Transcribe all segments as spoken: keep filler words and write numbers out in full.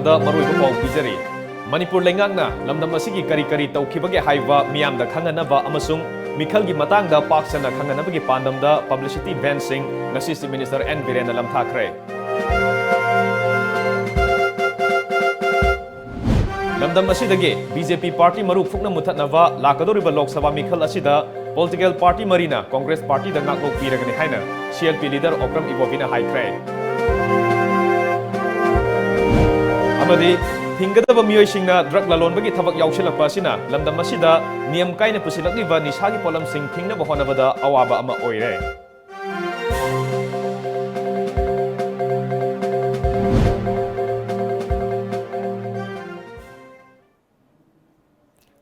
ꯗ ꯃꯔꯨꯑꯣꯏꯕ ꯄꯥꯎ ꯄꯤꯖꯔꯤ꯫ ꯃꯅꯤꯄꯨꯔ ꯂꯩꯉꯥꯛꯅ ꯂꯝꯗꯝ ꯑꯁꯤꯒꯤ ꯀꯔꯤ ꯀꯔꯤ ꯇꯧꯈꯤꯕꯒꯦ ꯍꯥꯏꯕ ꯃꯤꯌꯥꯝꯗ ꯈꯪꯍꯟꯅꯕ ꯑꯃꯁꯨꯡ ꯃꯤꯈꯜꯒꯤ ꯃꯇꯥꯡꯗ ꯄꯥꯛ ꯁꯟꯅ ꯈꯪꯍꯟꯅꯕꯒꯤ ꯄꯥꯟꯗꯝꯗ publicity vanꯁꯤꯡ ꯉꯁꯤ Chief Minister N ꯕꯤꯔꯦꯟꯅ ꯂꯝꯊꯥꯈ꯭ꯔꯦ꯫ ꯂꯝꯗꯝ ꯑꯁꯤꯗꯒꯤ BJP party ꯃꯔꯨ ꯐꯨꯛꯅ ꯃꯨꯊꯠꯅꯕ ꯂꯥꯛꯀꯗꯧꯔꯤꯕ ꯂꯣꯛ ꯁꯚꯥ ꯃꯤꯈꯜ ꯑꯁꯤꯗ political party ꯃꯔꯤꯅ Congress partyꯗ ꯉꯥꯛꯂꯧ ꯄꯤꯔꯒꯅꯤ ꯍꯥꯏꯅ CLP leader ꯑꯣꯀ꯭ꯔꯝ ꯏꯕꯣꯕꯤꯅ ꯍꯥꯏꯈ꯭ꯔꯦ꯫ ꯑꯃꯗꯤ ꯊꯤꯡꯒꯗꯕ ꯃꯤꯑꯣꯏꯁꯤꯡꯅ drug ꯂꯂꯣꯟꯕꯒꯤ ꯊꯕꯛ ꯌꯥꯎꯁꯤꯜꯂꯛꯄ ꯑꯁꯤꯅ ꯂꯝꯗꯝ ꯑꯁꯤꯗ ꯅꯤꯌꯝ ꯀꯥꯏꯅ ꯄꯨꯁꯤꯜꯂꯛꯂꯤꯕ ꯅꯤꯁꯥꯒꯤ ꯄꯣꯠꯂꯝꯁꯤꯡ ꯊꯤꯡꯅꯕ ꯍꯣꯠꯅꯕꯗ ꯑꯋꯥꯕ ꯑꯃ ꯑꯣꯏꯔꯦ꯫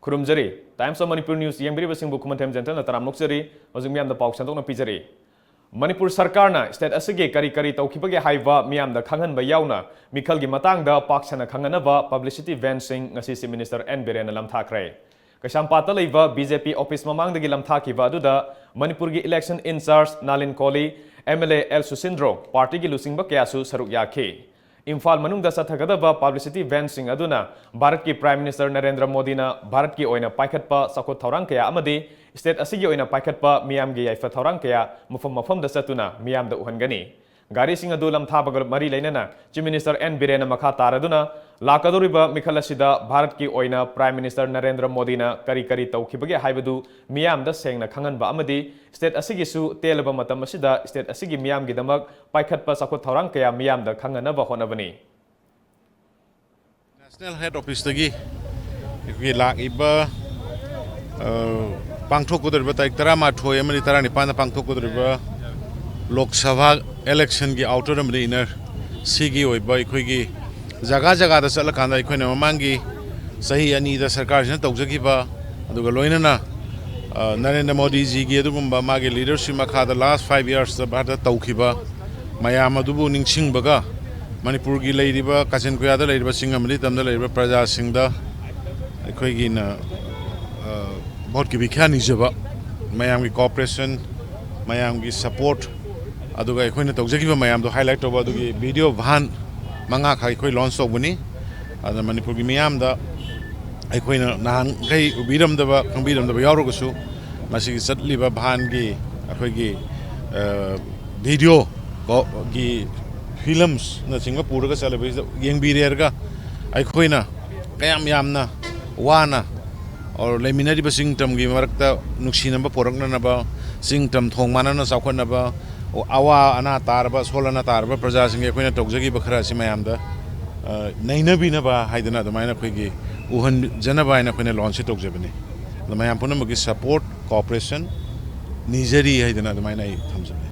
ꯈꯨꯔꯨꯝꯖꯔꯤ꯫ Times of Manipur News ꯌꯦꯡꯕꯤꯔꯤꯕꯁꯤꯡꯕꯨ ꯈꯨꯃꯟꯊꯦꯝ ꯖꯦꯟꯇꯜꯅ ꯇꯔꯥꯝ ꯅꯣꯛꯆꯔꯤ꯫ ꯍꯧꯖꯤꯛ ꯃꯤꯌꯥꯝꯗ ꯄꯥꯎ ꯁꯟꯗꯣꯛꯅ ꯄꯤꯖꯔꯤ꯫ ꯃꯅꯤꯄꯨꯔ ꯁꯔꯀꯥꯔꯅ state ꯑꯁꯤꯒꯤ ꯀꯔꯤ ꯀꯔꯤ ꯇꯧꯈꯤꯕꯒꯦ ꯍꯥꯏꯕ ꯃꯤꯌꯥꯝꯗ ꯈꯪꯍꯟꯕ ꯌꯥꯎꯅ ꯃꯤꯈꯜꯒꯤ ꯃꯇꯥꯡꯗ ꯄꯥꯛ ꯁꯟꯅ ꯈꯪꯍꯟꯅꯕ publicity vanꯁꯤꯡ ꯉꯁꯤ Chief Minister N ꯕꯤꯔꯦꯟꯅ ꯂꯝꯊꯥꯈ꯭ꯔꯦ꯫ ꯀꯩꯁꯥꯝꯄꯥꯠꯇ ꯂꯩꯕ BJP office ꯃꯃꯥꯡꯗꯒꯤ ꯂꯝꯊꯥꯈꯤꯕ ꯑꯗꯨꯗ ꯃꯅꯤꯄꯨꯔꯒꯤ election in charge Nalin Kohli, MLA L Sushindro, partyꯒꯤ ꯂꯨꯆꯤꯡꯕ ꯀꯌꯥꯁꯨ ꯁꯔꯨꯛ ꯌꯥꯈꯤ꯫ ꯏꯝꯐꯥꯜ ꯃꯅꯨꯡꯗ ꯆꯠꯊꯒꯗꯕ publicity vanꯁꯤꯡ ꯑꯗꯨꯅ ꯚꯥꯔꯠꯀꯤ Prime Minister ꯅꯔꯦꯟꯗ꯭ꯔ ꯃꯣꯗꯤꯅ ꯚꯥꯔꯠꯀꯤ ꯑꯣꯏꯅ ꯄꯥꯏꯈꯠꯄ ꯆꯥꯎꯈꯠ ꯊꯧꯔꯥꯡ ꯀꯌꯥ ꯑꯃꯗꯤ state ꯑꯁꯤꯒꯤ ꯑꯣꯏꯅ ꯄꯥꯏꯈꯠꯄ ꯃꯤꯌꯥꯝꯒꯤ ꯌꯥꯏꯐ ꯊꯧꯔꯥꯡ ꯀꯌꯥ ꯃꯐꯝ ꯃꯐꯝꯗ ꯆꯠꯇꯨꯅ ꯃꯤꯌꯥꯝꯗ ꯎꯍꯟꯒꯅꯤ꯫ ꯒꯥꯔꯤꯁꯤꯡ ꯑꯗꯨ ꯂꯝꯊꯥꯕꯒ ꯃꯔꯤ ꯂꯩꯅꯅ Chief Minister N ꯕꯤꯔꯦꯟꯅ ꯃꯈꯥ ꯇꯥꯔꯗꯨꯅ ꯂꯥꯛꯀꯗꯧꯔꯤꯕ ꯃꯤꯈꯜ ꯑꯁꯤꯗ ꯚꯥꯔꯠꯀꯤ ꯑꯣꯏꯅ Prime Minister ꯅꯔꯦꯟꯗ꯭ꯔ ꯃꯣꯗꯤꯅ ꯀꯔꯤ ꯀꯔꯤ ꯇꯧꯈꯤꯕꯒꯦ ꯍꯥꯏꯕꯗꯨ ꯃꯤꯌꯥꯝꯗ ꯁꯦꯡꯅ ꯈꯪꯍꯟꯕ ꯑꯃꯗꯤ state ꯑꯁꯤꯒꯤꯁꯨ ꯇꯦꯜꯂꯕ ꯃꯇꯝ ꯑꯁꯤꯗ state ꯑꯁꯤꯒꯤ ꯃꯤꯌꯥꯝꯒꯤꯗꯃꯛ ꯄꯥꯏꯈꯠꯄ ꯆꯥꯎꯈꯠ ꯊꯧꯔꯥꯡ ꯀꯌꯥ ꯃꯤꯌꯥꯝꯗ ꯈꯪꯍꯟꯅꯕ ꯍꯣꯠꯅꯕꯅꯤ꯫ National Head Officeꯇꯒꯤ ꯑꯩꯈꯣꯏꯒꯤ ꯂꯥꯛꯂꯤꯕ, ꯑ, ꯄꯥꯡꯊꯣꯛꯀꯗꯧꯔꯤꯕ ꯇꯥꯔꯤꯛ ꯇꯔꯥꯃꯥꯊꯣꯏ ꯑꯃꯗꯤ ꯇꯔꯥꯅꯤꯄꯥꯟꯗ ꯄꯥꯡꯊꯣꯛꯀꯗꯧꯔꯤꯕ ꯂꯣꯛ ꯁꯚꯥ electionꯒꯤ outer ꯑꯃꯗꯤ inner ꯁꯤꯒꯤ ꯑꯣꯏꯕ ꯑꯩꯈꯣꯏꯒꯤ ꯖꯒꯥ ꯖꯒꯥꯗ ꯆꯠꯂꯀꯥꯟꯗ ꯑꯩꯈꯣꯏꯅ ꯃꯃꯥꯡꯒꯤ ꯆꯍꯤ ꯑꯅꯤꯗ ꯁꯔꯀꯥꯔꯁꯤꯅ ꯇꯧꯖꯈꯤꯕ, ꯑꯗꯨꯒ ꯂꯣꯏꯅꯅ, ꯑ, ꯅꯔꯦꯟꯗ꯭ꯔ ꯃꯣꯗꯤꯖꯤꯒꯤ ꯑꯗꯨꯒꯨꯝꯕ ꯃꯥꯒꯤ leadership ꯃꯈꯥꯗ last five yearsꯇ ꯚꯥꯔꯠꯇ ꯇꯧꯈꯤꯕ ꯃꯌꯥꯝ ꯑꯗꯨꯕꯨ ꯅꯤꯡꯁꯤꯡꯕꯒ, ꯃꯅꯤꯄꯨꯔꯒꯤ ꯂꯩꯔꯤꯕ ꯀꯥꯆꯤꯟ ꯀꯣꯌꯥꯗ ꯂꯩꯔꯤꯕ ꯆꯤꯡ ꯑꯃꯗꯤ ꯇꯝꯗ ꯂꯩꯔꯤꯕ ꯄ꯭ꯔꯖꯥꯁꯤꯡꯗ ꯑꯩꯈꯣꯏꯒꯤꯅ, ꯑ, ꯚꯣꯠꯀꯤ ꯚꯤꯈ꯭ꯌꯥ ꯅꯤꯖꯕ, ꯃꯌꯥꯝꯒꯤ cooperation, ꯃꯌꯥꯝꯒꯤ support, ꯑꯗꯨꯒ ꯑꯩꯈꯣꯏꯅ ꯇꯧꯖꯈꯤꯕ ꯃꯌꯥꯝꯗꯣ highlight ꯇꯧꯕ ꯑꯗꯨꯒꯤ video ꯚꯥꯟ ꯃꯉꯥꯈꯛ ꯑꯩꯈꯣꯏ ꯂꯣꯟꯆ ꯇꯧꯕꯅꯤ꯫ ꯑꯗꯨꯅ ꯃꯅꯤꯄꯨꯔꯒꯤ ꯃꯤꯌꯥꯝꯗ ꯑꯩꯈꯣꯏꯅ ꯅꯍꯥꯟꯈꯩ ꯎꯕꯤꯔꯝꯗꯕ, ꯈꯪꯕꯤꯔꯝꯗꯕ ꯌꯥꯎꯔꯒꯁꯨ, ꯃꯁꯤꯒꯤ ꯆꯠꯂꯤꯕ ꯚꯥꯟꯒꯤ ꯑꯩꯈꯣꯏꯒꯤ, ꯑ, ꯚꯤꯗꯤꯑꯣ ꯀꯣ-, ꯒꯤ ꯐꯤꯂꯝꯁꯅꯆꯤꯡꯕ ꯄꯨꯔꯒ ꯆꯠꯂꯤꯕꯁꯤꯗ ꯌꯦꯡꯕꯤꯔꯦꯔꯒ, ꯑꯩꯈꯣꯏꯅ ꯀꯌꯥꯝ ꯌꯥꯝꯅ ꯋꯥꯅ ꯑꯣꯔ ꯂꯩꯃꯤꯟꯅꯔꯤꯕ ꯆꯤꯡ ꯇꯝꯒꯤ ꯃꯔꯛꯇ ꯅꯨꯡꯁꯤꯅꯕ ꯄꯣꯔꯛꯅꯅꯕ, ꯆꯤꯡ ꯇꯝ ꯊꯣꯡ ꯃꯥꯟꯅꯅ ꯆꯥꯎꯈꯠꯅꯕ, ꯑꯋꯥ ꯑꯅꯥ ꯇꯥꯔꯕ, ꯑꯁꯣꯜ ꯑꯅꯥ ꯇꯥꯔꯕ ꯄ꯭ꯔꯖꯥꯁꯤꯡꯒꯤ ꯑꯩꯈꯣꯏꯅ ꯇꯧꯖꯈꯤꯕ ꯈꯔ ꯑꯁꯤ ꯃꯌꯥꯝꯗ, ꯑ, ꯅꯩꯅꯕꯤꯅꯕ ꯍꯥꯏꯗꯅ ꯑꯗꯨꯃꯥꯏꯅ ꯑꯩꯈꯣꯏꯒꯤ ꯎꯍꯟꯖꯅꯕ ꯍꯥꯏꯅ ꯑꯩꯈꯣꯏꯅ ꯂꯣꯟꯆꯁꯤ ꯇꯧꯖꯕꯅꯤ꯫ ꯑꯗꯣ ꯃꯌꯥꯝ ꯄꯨꯝꯅꯃꯛꯀꯤ ꯁꯄꯣꯔꯠ, ꯀꯣꯑꯣꯄꯔꯦꯁꯟ ꯅꯤꯖꯔꯤ ꯍꯥꯏꯗꯅ ꯑꯗꯨꯃꯥꯏꯅ ꯑꯩ ꯊꯝꯖꯒꯦ꯫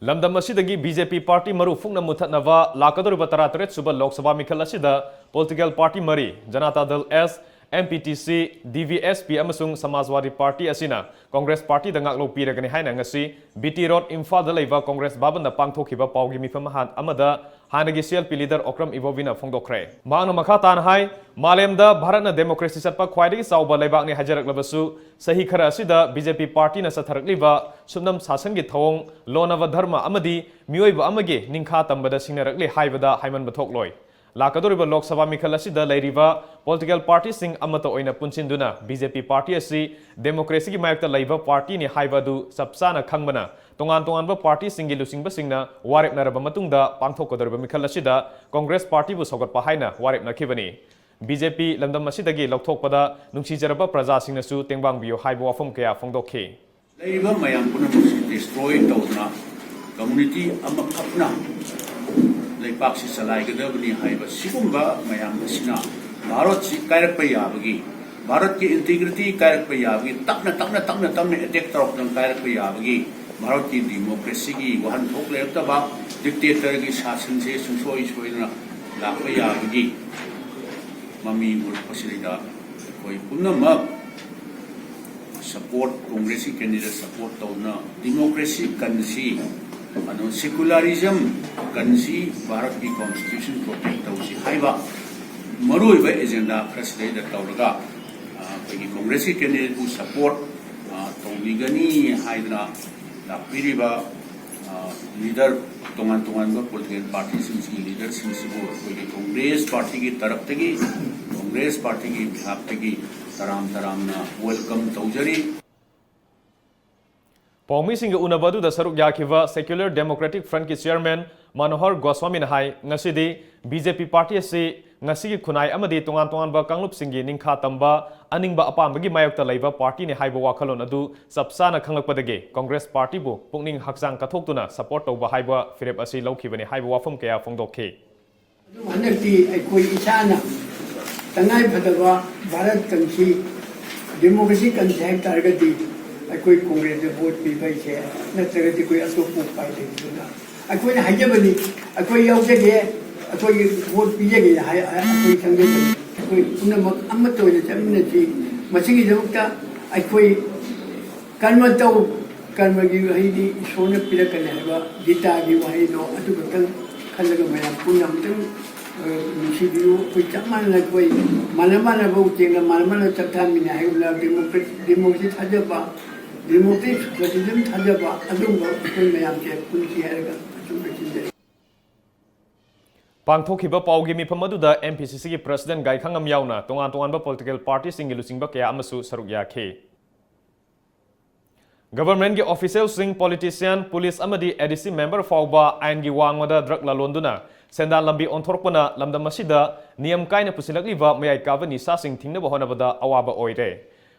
ꯂꯝꯗꯝ ꯑꯁꯤꯗꯒꯤ ꯕꯤ ꯖꯦ ꯄꯤ ꯄꯥꯔꯇꯤ ꯃꯔꯨ ꯐꯨꯛꯅ ꯃꯨꯊꯠꯅꯕ ꯂꯥꯛꯀꯗꯧꯔꯤꯕ ꯇꯔꯥꯇꯔꯦꯠ ꯁꯨꯕ ꯂꯣꯛ ꯁꯚꯥ ꯃꯤꯈꯜ ꯑꯁꯤꯗ ꯄꯣꯂꯤꯇꯤꯀꯦꯜ ꯄꯥꯔꯇꯤ ꯃꯔꯤ, ꯖꯅꯇꯥ ꯗꯜ ꯑꯦꯁ, M P T C, D V S P ꯑꯃꯁꯨꯡ ꯁꯃꯥꯖꯋꯥꯗꯤ ꯄꯥꯔꯇꯤ ꯑꯁꯤꯅ ꯀꯣꯡꯒ꯭ꯔꯦꯁ ꯄꯥꯔꯇꯤꯗ ꯉꯥꯛꯂꯧ ꯄꯤꯔꯒꯅꯤ ꯍꯥꯏꯅ ꯉꯁꯤ ꯕꯤ ꯇꯤ ꯔꯣꯗ, ꯏꯝꯐꯥꯜꯗ ꯂꯩꯕ ꯀꯣꯡꯒ꯭ꯔꯦꯁ ꯚꯕꯟꯗ ꯄꯥꯡꯊꯣꯛꯈꯤꯕ ꯄꯥꯎꯒꯤ ꯃꯤꯐꯝ ꯑꯃ-, ꯑꯃꯗ ꯍꯥꯟꯅꯒꯤ C L P leader Okram ꯏꯕꯣꯕꯤꯅ ꯐꯣꯡꯗꯣꯛꯈ꯭ꯔꯦ꯫ ꯃꯍꯥꯛꯅ ꯃꯈꯥ ꯇꯥꯅ ꯍꯥꯏ, ꯃꯥꯂꯦꯝꯗ ꯚꯥꯔꯠꯅ ꯗꯦꯃꯣꯀ꯭ꯔꯦꯁꯤ ꯆꯠꯄ ꯈ꯭ꯋꯥꯏꯗꯒꯤ ꯆꯥꯎꯕ ꯂꯩꯕꯥꯛꯅꯤ ꯍꯥꯏꯖꯔꯛꯂꯕꯁꯨ, ꯆꯍꯤ ꯈꯔ ꯑꯁꯤꯗ ꯕꯤ ꯖꯦ ꯄꯤ ꯄꯥꯔꯇꯤꯅ ꯆꯠꯊꯔꯛꯂꯤꯕ ꯁꯨꯞꯅꯝ ꯁꯥꯁꯟꯒꯤ ꯊꯧꯑꯣꯡ, ꯂꯣꯟꯅꯕ ꯙꯔꯃ ꯑꯃꯗꯤ ꯃꯤꯑꯣꯏꯕ ꯑꯃꯒꯤ ꯅꯤꯡꯈꯥ ꯇꯝꯕꯗ ꯁꯤꯡꯅꯔꯛꯂꯤ ꯍꯥꯏꯕꯗ ꯍꯥꯏꯃꯟꯕ ꯊꯣꯛꯂꯣꯏ꯫ ꯂꯥꯛꯀꯗꯧꯔꯤꯕ ꯂꯣꯛ ꯁꯚꯥ ꯃꯤꯈꯜ ꯑꯁꯤꯗ ꯂꯩꯔꯤꯕ ꯄꯣꯂꯤꯇꯤꯀꯦꯜ ꯄꯥꯔꯇꯤꯁꯤꯡ ꯑꯃꯠꯇ ꯑꯣꯏꯅ ꯄꯨꯟꯁꯤꯟꯗꯨꯅ ꯕꯤ ꯖꯦ ꯄꯤ ꯄꯥꯔꯇꯤ ꯑꯁꯤ ꯗꯦꯃꯣꯀ꯭ꯔꯦꯁꯤꯒꯤ ꯃꯥꯌꯣꯛꯇ ꯂꯩꯕ ꯄꯥꯔꯇꯤꯅꯤ ꯍꯥꯏꯕ ꯑꯗꯨ ꯆꯞ ꯆꯥꯅ ꯈꯪꯕꯅ, ꯇꯣꯉꯥꯟ ꯇꯣꯉꯥꯟꯕ ꯄꯥꯔꯇꯤꯁꯤꯡꯒꯤ ꯂꯨꯆꯤꯡꯕꯁꯤꯡꯅ ꯋꯥꯔꯦꯞꯅꯔꯕ ꯃꯇꯨꯡꯗ ꯄꯥꯡꯊꯣꯛꯀꯗꯧꯔꯤꯕ ꯃꯤꯈꯜ ꯑꯁꯤꯗ ꯀꯣꯡꯒ꯭ꯔꯦꯁ ꯄꯥꯔꯇꯤꯕꯨ ꯁꯧꯒꯠꯄ ꯍꯥꯏꯅ ꯋꯥꯔꯦꯞꯅꯈꯤꯕꯅꯤ꯫ ꯕꯤ ꯖꯦ ꯄꯤ ꯂꯝꯗꯝ ꯑꯁꯤꯗꯒꯤ ꯂꯧꯊꯣꯛꯄꯗ ꯅꯨꯡꯁꯤꯖꯔꯕ ꯄ꯭ꯔꯖꯥꯁꯤꯡꯅꯁꯨ ꯇꯦꯡꯕꯥꯡꯕꯤꯌꯨ ꯍꯥꯏꯕ ꯋꯥꯐꯝ ꯀꯌꯥ ꯐꯣꯡꯗꯣꯛꯈꯤ꯫ ꯂꯩꯔꯤꯕ ꯃꯌꯥꯝ ꯄꯨꯝꯅꯃꯛꯁꯤ ꯗꯤꯁꯇ꯭ꯔꯣꯏ ꯇꯧꯗꯨꯅ ꯀꯝꯃꯨꯅꯤꯇꯤ ꯑꯃꯈꯛꯅ ꯂꯩꯄꯥꯛꯁꯤ ꯆꯂꯥꯏꯒꯗꯕꯅꯤ ꯍꯥꯏꯕ ꯁꯤꯒꯨꯝꯕ ꯃꯌꯥꯝ ꯑꯁꯤꯅ ꯚꯥꯔꯠꯁꯤ ꯀꯥꯏꯔꯛꯄ ꯌꯥꯕꯒꯤ, ꯚꯥꯔꯠꯀꯤ ꯏꯟꯇꯤꯒ꯭ꯔꯤꯇꯤ ꯀꯥꯏꯔꯛꯄ ꯌꯥꯕꯒꯤ, ꯇꯞꯅ, ꯇꯞꯅ, ꯇꯞꯅ, ꯇꯞꯅ ꯑꯦꯇꯦꯛ ꯇꯧꯔꯛꯇꯅ ꯀꯥꯏꯔꯛꯄ ꯌꯥꯕꯒꯤ, ꯚꯥꯔꯠꯀꯤ ꯗꯤꯃꯣꯀ꯭ꯔꯦꯁꯤꯒꯤ ꯋꯥꯍꯟꯊꯣꯛ ꯂꯩꯔꯛꯇꯕ, ꯗꯤꯛꯇꯦꯇꯔꯒꯤ ꯁꯥꯁꯟꯁꯦ ꯁꯨꯡꯁꯣꯏ ꯁꯣꯏꯗꯅ ꯂꯥꯛꯄ ꯌꯥꯕꯒꯤ ꯃꯃꯤ ꯎꯔꯛꯄꯁꯤꯗꯩꯗ ꯑꯩꯈꯣꯏ ꯄꯨꯝꯅꯃꯛ ꯁꯄꯣꯔꯠ, ꯀꯣꯡꯒ꯭ꯔꯦꯁꯀꯤ ꯀꯦꯟꯗꯤꯗꯦꯠ ꯁꯄꯣꯔꯠ ꯇꯧꯗꯨꯅ ꯗꯤꯃꯣꯀ꯭ꯔꯦꯁꯤ ꯀꯟꯁꯤ, ꯑꯗꯨꯒ ꯁꯦꯀꯨꯂꯔꯤꯖꯝ ꯀꯟꯁꯤ, ꯚꯥꯔꯠꯀꯤ ꯀꯣꯟꯁꯇꯤꯇ꯭ꯌꯨꯁꯟ ꯄ꯭ꯔꯣꯇꯦꯛ ꯇꯧꯁꯤ ꯍꯥꯏꯕ ꯃꯔꯨꯑꯣꯏꯕ ꯑꯦꯖꯦꯟꯗꯥ ꯈꯔꯁꯤꯗꯩꯗ ꯇꯧꯔꯒ, ꯑ, ꯑꯩꯈꯣꯏꯒꯤ ꯀꯣꯡꯒ꯭ꯔꯦꯁꯀꯤ ꯀꯦꯟꯗꯤꯗꯦꯠꯄꯨ ꯁꯄꯣꯔꯠ, ꯑ, ꯇꯧꯕꯤꯒꯅꯤ ꯍꯥꯏꯗꯅ ꯂꯥꯛꯄꯤꯔꯤꯕ ꯂꯤꯗꯔ, ꯇꯣꯉꯥꯟ ꯇꯣꯉꯥꯟꯕ ꯄꯣꯂꯤꯇꯤꯀꯦꯜ ꯄꯥꯔꯇꯤꯁꯤꯡꯁꯤꯒꯤ ꯂꯤꯗꯔꯁꯤꯡꯁꯤꯕꯨ ꯑꯩꯈꯣꯏꯒꯤ ꯀꯣꯡꯒ꯭ꯔꯦꯁ ꯄꯥꯔꯇꯤꯒꯤ ꯇꯔꯞꯇꯒꯤ, ꯀꯣꯡꯒ꯭ꯔꯦꯁ ꯄꯥꯔꯇꯤꯒꯤ ꯕꯤꯍꯥꯞꯇꯒꯤ ꯇꯔꯥꯝ ꯇꯔꯥꯝꯅ ꯋꯦꯜꯀꯝ ꯇꯧꯖꯔꯤ꯫ ꯄꯥꯎꯃꯤꯁꯤꯡꯒ ꯎꯅꯕ ꯑꯗꯨꯗ ꯁꯔꯨꯛ ꯌꯥꯈꯤꯕ Secular Democratic Front ꯀꯤ ꯆꯤꯌꯔꯃꯦꯟ ꯃꯅꯣꯍꯔ ꯒꯣꯁ꯭ꯋꯥꯃꯤꯅ ꯍꯥꯏ, ꯉꯁꯤꯗꯤ ꯕꯤ ꯖꯦ ꯄꯤ ꯄꯥꯔꯇꯤ ꯑꯁꯤ ꯉꯁꯤꯒꯤ ꯈꯨꯟꯅꯥꯏ ꯑꯃꯗꯤ ꯇꯣꯉꯥꯟ ꯇꯣꯉꯥꯟꯕ ꯀꯥꯡꯂꯨꯞꯁꯤꯡꯒꯤ ꯅꯤꯡꯈꯥ ꯇꯝꯕ, ꯑꯅꯤꯡꯕ ꯑꯄꯥꯝꯕꯒꯤ ꯃꯥꯌꯣꯛꯇ ꯂꯩꯕ ꯄꯥꯔꯇꯤꯅꯤ ꯍꯥꯏꯕ ꯋꯥꯈꯜꯂꯣꯟ ꯑꯗꯨ ꯆꯞ ꯆꯥꯅ ꯈꯪꯂꯛꯄꯗꯒꯤ ꯀꯣꯡꯒ꯭ꯔꯦꯁ ꯄꯥꯔꯇꯤꯕꯨ ꯄꯨꯛꯅꯤꯡ ꯍꯛꯆꯥꯡ ꯀꯠꯊꯣꯛꯇꯨꯅ ꯁꯄꯣꯔꯠ ꯇꯧꯕ ꯍꯥꯏꯕ ꯐꯤꯔꯦꯞ ꯑꯁꯤ ꯂꯧꯈꯤꯕꯅꯤ ꯍꯥꯏꯕ ꯋꯥꯐꯝ ꯀꯌꯥ ꯐꯣꯡꯗꯣꯛꯈꯤ꯫ ꯑꯗꯨꯕꯨ ꯍꯟꯗꯛꯇꯤ ꯑꯩꯈꯣꯏ ꯏꯁꯥꯅ ꯇꯉꯥꯏ ꯐꯗꯕ ꯚꯥꯔꯠ ꯀꯟꯁꯤ ꯗꯦꯃꯣꯀ꯭ꯔꯦꯁꯤ ꯀꯟꯁꯤ ꯍꯥꯏꯕ ꯇꯥꯔꯒꯗꯤ ꯑꯩꯈꯣꯏ ꯀꯣꯡꯒ꯭ꯔꯦꯁꯇ ꯚꯣꯠ ꯄꯤꯕ ꯍꯥꯏꯁꯦ ꯅꯠꯇ꯭ꯔꯒꯗꯤ ꯑꯩꯈꯣꯏ ꯑꯇꯣꯞꯄ ꯎꯄꯥꯏ ꯂꯩꯇꯗꯅ ꯑꯩꯈꯣꯏꯅ ꯍꯥꯏꯖꯕꯅꯤ, ꯑꯩꯈꯣꯏ ꯌꯥꯎꯖꯒꯦ, ꯑꯩꯈꯣꯏꯒꯤ ꯚꯣꯠ ꯄꯤꯖꯒꯦ ꯍꯥꯏ ꯑꯩꯈꯣꯏ ꯈꯪꯖꯕꯅꯤ꯫ ꯑꯩꯈꯣꯏ ꯄꯨꯝꯅꯃꯛ ꯑꯃꯠꯇ ꯑꯣꯏꯅ ꯆꯠꯃꯤꯟꯅꯁꯤ꯫ ꯃꯁꯤꯒꯤꯗꯃꯛꯇ ꯑꯩꯈꯣꯏ ꯀꯔꯃ ꯇꯧ, ꯀꯔꯃꯒꯤ ꯃꯍꯩꯗꯤ ꯏꯁꯣꯔꯅ ꯄꯤꯔꯛꯀꯅꯤ ꯍꯥꯏꯕ ꯒꯤꯇꯥꯒꯤ ꯋꯥꯍꯩꯗꯣ ꯑꯗꯨ ꯈꯛꯇꯪ ꯈꯜꯂꯒ ꯃꯌꯥꯝ ꯄꯨꯟꯅ ꯑꯃꯨꯛꯇꯪ ꯅꯨꯡꯁꯤꯕꯤꯌꯨ꯫ ꯑꯩꯈꯣꯏ ꯆꯞ ꯃꯥꯟꯅꯅ ꯑꯩꯈꯣꯏ ꯃꯥꯟꯅ ꯃꯥꯟꯅꯕ ꯎꯆꯦꯛꯅ ꯃꯥꯟꯅ ꯃꯥꯟꯅꯕ ꯆꯥꯛ ꯊꯥꯃꯤꯟꯅꯩ ꯍꯥꯏꯒꯨꯝꯅ ꯗꯦꯃꯣꯀ꯭ꯔꯦꯁꯤ ꯊꯥꯖꯕ, ꯗꯦꯃꯣꯀ꯭ꯔꯦꯁꯤ ꯁꯣꯁꯤꯌꯦꯂꯤꯖꯝ ꯊꯥꯖꯕ ꯑꯗꯨꯒꯨꯝꯕ ꯑꯩꯈꯣꯏ ꯃꯌꯥꯝꯁꯦ ꯄꯨꯟꯁꯤ ꯍꯥꯏꯔꯒ ꯑꯁꯨꯝ ꯂꯣꯏꯁꯤꯟꯖꯔꯤ꯫ ꯄꯥꯡꯊꯣꯛꯈꯤꯕ ꯄꯥꯎꯒꯤ ꯃꯤꯐꯝ ꯑꯗꯨꯗ M P C C ꯒꯤ president ꯒꯥꯏꯈꯪꯉꯝ ꯌꯥꯎꯅ ꯇꯣꯉꯥꯟ ꯇꯣꯉꯥꯟꯕ political party ꯁꯤꯡꯒꯤ ꯂꯨꯆꯤꯡꯕ ꯀꯌꯥ ꯑꯃꯁꯨ ꯁꯔꯨꯛ ꯌꯥꯈꯤ꯫ Government ꯀꯤ official ꯁꯤꯡ, politician, police ꯑꯃꯗꯤ A D C member ꯐꯥꯎꯕ ꯑꯥꯏꯟꯒꯤ ꯋꯥꯡꯃꯗ drug ꯂꯂꯣꯟꯗꯨꯅ ꯁꯦꯟꯗꯥꯟ ꯂꯝꯕꯤ ꯑꯣꯟꯊꯣꯔꯛꯄꯅ ꯂꯝꯗꯝ ꯑꯁꯤꯗ ꯅꯤꯌꯝ ꯀꯥꯏꯅ ꯄꯨꯁꯤꯜꯂꯛꯂꯤꯕ ꯃꯌꯥꯏ ꯀꯥꯕ ꯅꯤꯁꯥꯁꯤꯡ ꯊꯤꯡꯅꯕ ꯍꯣꯠꯅꯕꯗ ꯑꯋꯥꯕ ꯑꯣꯏꯔꯦ꯫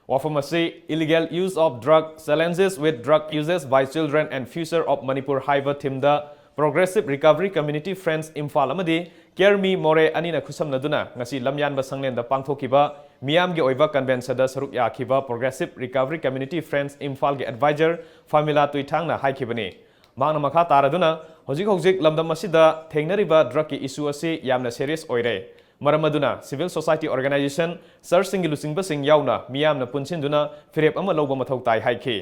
ꯋꯥꯐꯝ ꯑꯁꯤ Illegal Use of Drug, Challenges with Drug Uses by Children and Future of Manipur ꯍꯥꯏꯕ theme ꯗ Progressive Recovery Community Friends Imphal ꯑꯃꯗꯤ Care Me More ꯑꯅꯤꯅ ꯈꯨꯠꯁꯝꯅꯗꯨꯅ ꯉꯁꯤ ꯂꯝꯌꯥꯟꯕ ꯁꯪꯂꯦꯟꯗ ꯄꯥꯡꯊꯣꯛꯈꯤꯕ ꯃꯤꯌꯥꯝꯒꯤ ꯑꯣꯏꯕ convention ꯗ ꯁꯔꯨꯛ ꯌꯥꯈꯤꯕ Progressive Recovery Community Friends ꯏꯝꯐꯥꯜꯒꯤ advisor ꯐꯥꯃꯤꯂꯥ ꯇꯨꯏꯊꯥꯡꯅ ꯍꯥꯏꯈꯤꯕꯅꯤ꯫ ꯃꯍꯥꯛꯅ ꯃꯈꯥ ꯇꯥꯔꯗꯨꯅ, ꯍꯧꯖꯤꯛ ꯍꯧꯖꯤꯛ ꯂꯝꯗꯝ ꯑꯁꯤꯗ ꯊꯦꯡꯅꯔꯤꯕ drug ꯀꯤ issue ꯑꯁꯤ ꯌꯥꯝꯅ serious ꯑꯣꯏꯔꯦ꯫ ꯃꯔꯝ ꯑꯗꯨꯅ civil society organization, church ꯁꯤꯡꯒꯤ ꯂꯨꯆꯤꯡꯕꯁꯤꯡ ꯌꯥꯎꯅ ꯃꯤꯌꯥꯝꯅ ꯄꯨꯟꯁꯤꯟꯗꯨꯅ ꯐꯤꯔꯦꯞ ꯑꯃ ꯂꯧꯕ ꯃꯊꯧ ꯇꯥꯏ ꯍꯥꯏꯈꯤ꯫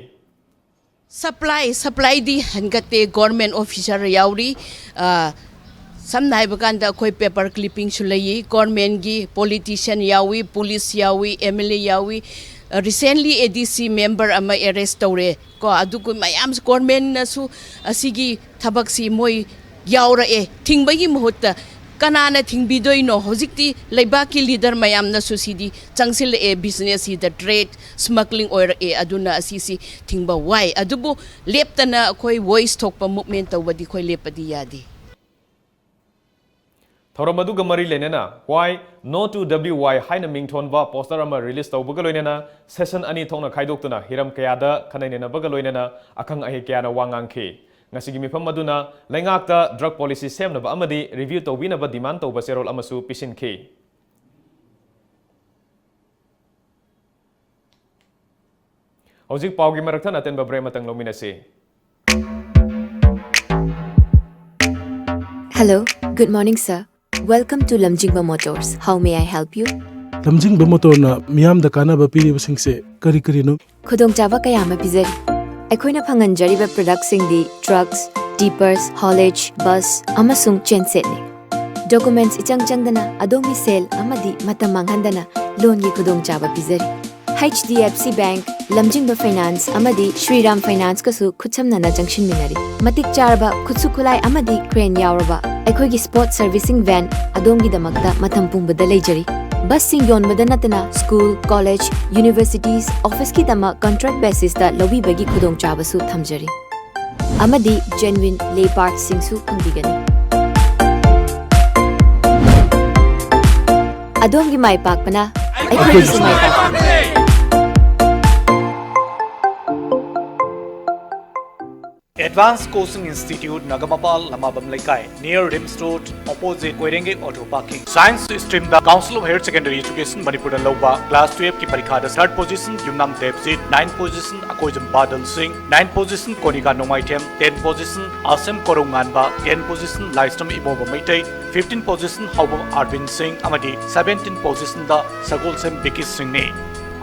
Supply, supply ꯗꯤ ꯍꯦꯟꯒꯠꯇꯦ꯫ Government officer ꯌꯥꯎꯔꯤ꯫ ꯑ, ꯁꯝꯅ ꯍꯥꯏꯕ ꯀꯥꯟꯗ ꯑꯩꯈꯣꯏ paper clipping ꯁꯨ ꯂꯩꯌꯦ꯫ Government ꯀꯤ politician ꯌꯥꯎꯏ, police ꯌꯥꯎꯏ, M L A ꯌꯥꯎꯏ꯫ Recently A D C member ꯑꯃ arrest ꯇꯧꯔꯦ ꯀꯣ, ꯑꯗꯨꯒ ꯃꯌꯥꯝ government ꯅꯁꯨ ꯑꯁꯤꯒꯤ ꯊꯕꯛꯁꯤ ꯃꯣꯏ ꯌꯥꯎꯔꯛꯑꯦ꯫ ꯊꯤꯡꯕꯒꯤ ꯃꯍꯨꯠꯇ ꯀꯅꯥꯅ ꯊꯤꯡꯕꯤꯗꯣꯏꯅꯣ? ꯍꯧꯖꯤꯛꯇꯤ ꯂꯩꯕꯥꯛꯀꯤ leader ꯃꯌꯥꯝꯅꯁꯨ ꯁꯤꯗꯤ ꯆꯪꯁꯤꯜꯂꯛꯑꯦ, business ꯁꯤꯗ trade smuggling ꯑꯣꯏꯔꯛꯑꯦ, ꯑꯗꯨꯅ ꯑꯁꯤꯁꯤ ꯊꯤꯡꯕ ꯋꯥꯏ꯫ ꯑꯗꯨꯕꯨ ꯂꯦꯞꯇꯅ ꯑꯩꯈꯣꯏ voice ꯊꯣꯛꯄ movement ꯇꯧꯕꯗꯤ ꯑꯩꯈꯣꯏ ꯂꯦꯞꯄꯗꯤ ꯌꯥꯗꯦ꯫ ꯊꯧꯔꯝ ꯑꯗꯨꯒ ꯃꯔꯤ ꯂꯩꯅꯅ Why No to W Y ꯍꯥꯏꯅ ꯃꯤꯡꯊꯣꯟꯕ poster ꯑꯃ release ꯇꯧꯕꯒ ꯂꯣꯏꯅꯅ session ꯑꯅꯤ ꯊꯣꯛꯅ ꯈꯥꯏꯗꯣꯛꯇꯨꯅ ꯍꯤꯔꯝ ꯀꯌꯥꯗ ꯈꯟꯅ ꯅꯩꯅꯕꯒ ꯂꯣꯏꯅꯅ ꯑꯈꯪ ꯑꯍꯩ ꯀꯌꯥꯅ ꯋꯥ ꯉꯥꯡꯈꯤ꯫ ꯉꯁꯤꯒꯤ ꯃꯤꯐꯝ ꯑꯗꯨꯅ ꯂꯩꯉꯥꯛꯇ drug policy ꯁꯦꯝꯅꯕ ꯑꯃꯗꯤ review ꯇꯧꯕꯤꯅꯕ demand ꯇꯧꯕ ꯆꯦꯔꯣꯜ ꯑꯃꯁꯨ ꯄꯤꯁꯤꯟꯈꯤ꯫ ꯍꯧꯖꯤꯛ ꯄꯥꯎꯒꯤ ꯃꯔꯛꯊꯠꯅ ꯑꯇꯦꯟꯕ break ꯑꯃꯇꯪ ꯂꯧꯃꯤꯟꯅꯁꯤ꯫ Hello, good morning, sir. Welcome to Lamjingba Motors. How may I help you? ꯂꯝꯖꯤꯡꯕ ꯃꯣꯇꯣꯔꯅ ꯃꯤꯌꯥꯝꯗ ꯀꯥꯟꯅꯕ ꯄꯤꯔꯤꯕꯁꯤꯡꯁꯦ ꯀꯔꯤ ꯀꯔꯤꯅꯣ? ꯈꯨꯗꯣꯡꯆꯥꯕ ꯀꯌꯥ ꯑꯃ ꯄꯤꯖꯔꯤ꯫ ꯑꯩꯈꯣꯏꯅ ꯐꯪꯍꯟꯖꯔꯤꯕ productꯁꯤꯡꯗꯤ trucks, tippers, haulage, bus ꯑꯃꯁꯨꯡ gensetꯅꯤ꯫ Documents ꯏꯆꯪ ꯆꯪꯗꯅ ꯑꯗꯣꯝꯒꯤ ꯁꯦꯜ ꯑꯃꯗꯤ ꯃꯇꯝ ꯃꯥꯡꯍꯟꯗꯅ loanꯒꯤ ꯈꯨꯗꯣꯡꯆꯥꯕ ꯄꯤꯖꯔꯤ꯫ H D F C Bank, ꯂꯝꯖꯤꯡꯕ Finance ꯑꯃꯗꯤ Shriram Financeꯀꯁꯨ ꯈꯨꯠꯁꯝꯅꯅ ꯆꯪꯁꯤꯟꯃꯤꯟꯅꯔꯤ꯫ ꯃꯇꯤꯛ ꯆꯥꯔꯕ ꯈꯨꯠꯁꯨ ꯈꯨꯠꯂꯥꯏ ꯑꯃꯗꯤ crane ꯌꯥꯎꯔꯕ ꯑꯩꯈꯣꯏꯒꯤ sport servicing van ꯑꯗꯣꯝꯒꯤꯗꯃꯛꯇ ꯃꯇꯝ ꯄꯨꯝꯕꯗ ꯂꯩꯖꯔꯤ꯫ Busꯁꯤꯡ ꯌꯣꯟꯕꯗ ꯅꯠꯇꯅ school, college, universities, officeꯀꯤꯗꯃꯛ contract basisꯇ ꯂꯧꯕꯤꯕꯒꯤ ꯈꯨꯗꯣꯡꯆꯥꯕꯁꯨ ꯊꯝꯖꯔꯤ꯫ ꯑꯃꯗꯤ genuine lay partsꯁꯤꯡꯁꯨ ꯐꯪꯕꯤꯒꯅꯤ꯫ ꯑꯗꯣꯝꯒꯤ ꯃꯥꯏ ꯄꯥꯛꯄꯅ ꯑꯩꯈꯣꯏꯒꯤꯁꯨ ꯃꯥꯏ ꯄꯥꯛꯄꯅꯤ꯫ Advanced Coaching Institute, ꯅꯒꯃꯄꯥꯜ, ꯂꯃꯥꯕꯝ ꯂꯩꯀꯥꯏ, near RIMS Road, opposite ꯀꯣꯏꯔꯦꯡꯒꯩ Auto Parking. Science streamꯗ Council of Higher Secondary Education ꯃꯅꯤꯄꯨꯔꯗ ꯂꯧꯕ class twelveꯀꯤ ꯄꯔꯤꯈꯥꯗ third position ꯌꯨꯝꯅꯥꯝ ꯗꯦꯕꯖꯤꯠ, ninth position ꯑꯀꯣꯏꯖꯝ ꯕꯥꯗꯜ ꯁꯤꯡ, ninth position ꯀꯣꯅꯤꯀꯥ ꯅꯣꯡꯃꯥꯏꯊꯦꯝ, tenth position ꯑꯁꯦꯝ ꯀꯣꯔꯧꯉꯥꯟꯕ, tenth position ꯂꯥꯏꯁ꯭ꯔꯝ ꯏꯃꯣꯕ ꯃꯩꯇꯩ, fifteenth position ꯍꯥꯎꯕꯝ ꯑꯥꯔꯕꯤꯟ ꯁꯤꯡ ꯑꯃꯗꯤ seventeenth positionꯗ ꯁꯒꯣꯜꯁꯦꯝ ꯕꯤꯀꯤ ꯁꯤꯡꯅꯤ꯫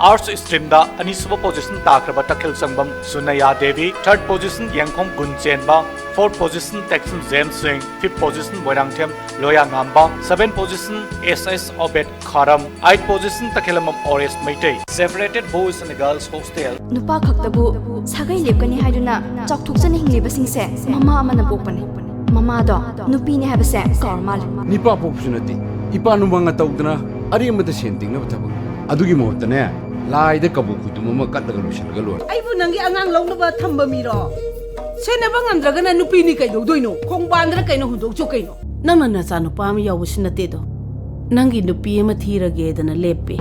Arts streamꯗ ꯑꯅꯤꯁꯨꯕ position ꯇꯥꯈ꯭ꯔꯕ ꯇꯈꯦꯜ ꯆꯪꯕꯝ ꯁꯨꯅꯌꯥ ꯗꯦꯕꯤ, third position ꯌꯦꯡꯈꯣꯝ ꯒꯨꯟ ꯆꯦꯟꯕ, fourth position Tekcham James Singh, fifth position Moirangthem Loya Ngamba, seventh position S S Obet Kharam, eighth position Takhellambam Oresh Meitei. Separated Boys and Girls Hostel꯫ ꯅꯨꯄꯥ ꯈꯛꯇꯕꯨ ꯁꯥꯒꯩ ꯂꯦꯞꯀꯅꯤ ꯍꯥꯏꯗꯨꯅ ꯆꯥꯎꯊꯣꯛꯆꯅ ꯍꯤꯡꯂꯤꯕꯁꯤꯡꯁꯦ ꯃꯃꯥ ꯑꯃꯅ ꯄꯣꯛꯄꯅꯤ꯫ ꯃꯃꯥꯗꯣ ꯅꯨꯄꯤꯅꯤ ꯍꯥꯏꯕꯁꯦ ꯀꯥꯎꯔ ꯃꯥꯜꯂꯦ꯫ ꯅꯤꯄꯥ ꯄꯣꯛꯄꯁꯨ ꯅꯠꯇꯦ, ꯏꯄꯥ ꯅꯨꯃꯥꯡꯅ ꯇꯧꯗꯅ ꯑꯔꯦꯝꯕꯗ ꯁꯦꯟ ꯇꯤꯡꯅꯕ ꯊꯕꯛ꯫ ꯑꯗꯨꯒꯤ ꯃꯍꯨꯠꯇꯅꯦ, ꯂꯥꯏꯗ ꯀꯕꯣꯛ ꯈꯨꯗꯨꯝ ꯑꯃ ꯀꯠꯂꯒ ꯂꯣꯏꯁꯤꯜꯂꯒ ꯂꯣꯏꯔꯦ꯫ ꯑꯩꯕꯨ ꯅꯪꯒꯤ ꯑꯉꯥꯡ ꯂꯧꯅꯕ ꯊꯝꯕ ꯃꯤꯔꯣ? ꯁꯦꯟꯅꯕ ꯉꯝꯗ꯭ꯔꯒꯅ ꯅꯨꯄꯤꯅꯤ ꯀꯩꯗꯧꯗꯣꯏꯅꯣ? ꯈꯣꯡꯕꯥꯟꯗ꯭ꯔ ꯀꯩꯅꯣ ꯍꯨꯟꯗꯣꯛꯆꯧ ꯀꯩꯅꯣ? ꯅꯪꯅ ꯅꯆꯥꯅꯨꯄꯥ ꯑꯃ ꯌꯥꯎꯕꯁꯨ ꯅꯠꯇꯦꯗꯣ꯫ ꯅꯪꯒꯤ ꯅꯨꯄꯤ ꯑꯃ ꯊꯤꯔꯒꯦꯗꯅ ꯂꯦꯞꯄꯦ꯫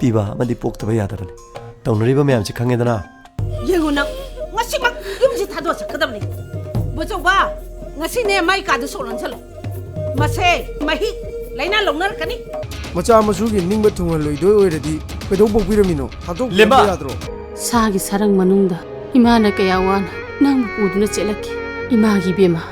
ꯄꯤꯕ ꯑꯃꯗꯤ ꯄꯣꯛꯇꯕ ꯌꯥꯗꯕꯅꯤ꯫ ꯇꯧꯅꯔꯤꯕ ꯃꯌꯥꯝꯁꯤ ꯈꯪꯉꯦꯗꯅ꯫ ꯌꯦꯡꯉꯨ ꯅꯪ, ꯉꯁꯤꯃꯛ ꯌꯨꯝꯁꯤ ꯊꯥꯗꯣꯛꯑ ꯆꯠꯀꯗꯕꯅꯤ꯫ ꯕꯣꯆꯧꯕ, ꯉꯁꯤꯅꯦ ꯃꯥꯏ ꯀꯥꯗ ꯁꯣꯛ ꯂꯣꯟꯁꯜꯂꯣ꯫ ꯃꯁꯦ ꯃꯍꯤꯛ ꯂꯥꯏꯅꯥ ꯂꯧꯅꯔꯛꯀꯅꯤ꯫ ꯃꯆꯥ ꯃꯁꯨꯒꯤ ꯅꯤꯡꯕ ꯊꯨꯡꯍꯜꯂꯣꯏꯗꯣꯏ ꯑꯣꯏꯔꯗꯤ ꯀꯩꯗꯧ ꯄꯣꯛꯄꯤꯔꯝꯃꯤꯅꯣ? ꯊꯥꯗꯣꯛꯄꯤꯔꯝꯕ ꯂꯦꯝꯕ! ꯌꯥꯗ꯭ꯔꯣ? ꯁꯥꯒꯤ ꯁꯔꯪ ꯃꯅꯨꯡꯗ ꯏꯃꯥꯅ ꯀꯌꯥ ꯋꯥꯅ ꯅꯪꯕꯨ ꯄꯨꯗꯨꯅ ꯆꯦꯜꯂꯛꯈꯤ꯫ ꯏꯃꯥꯒꯤ ꯏꯕꯦꯝꯃ,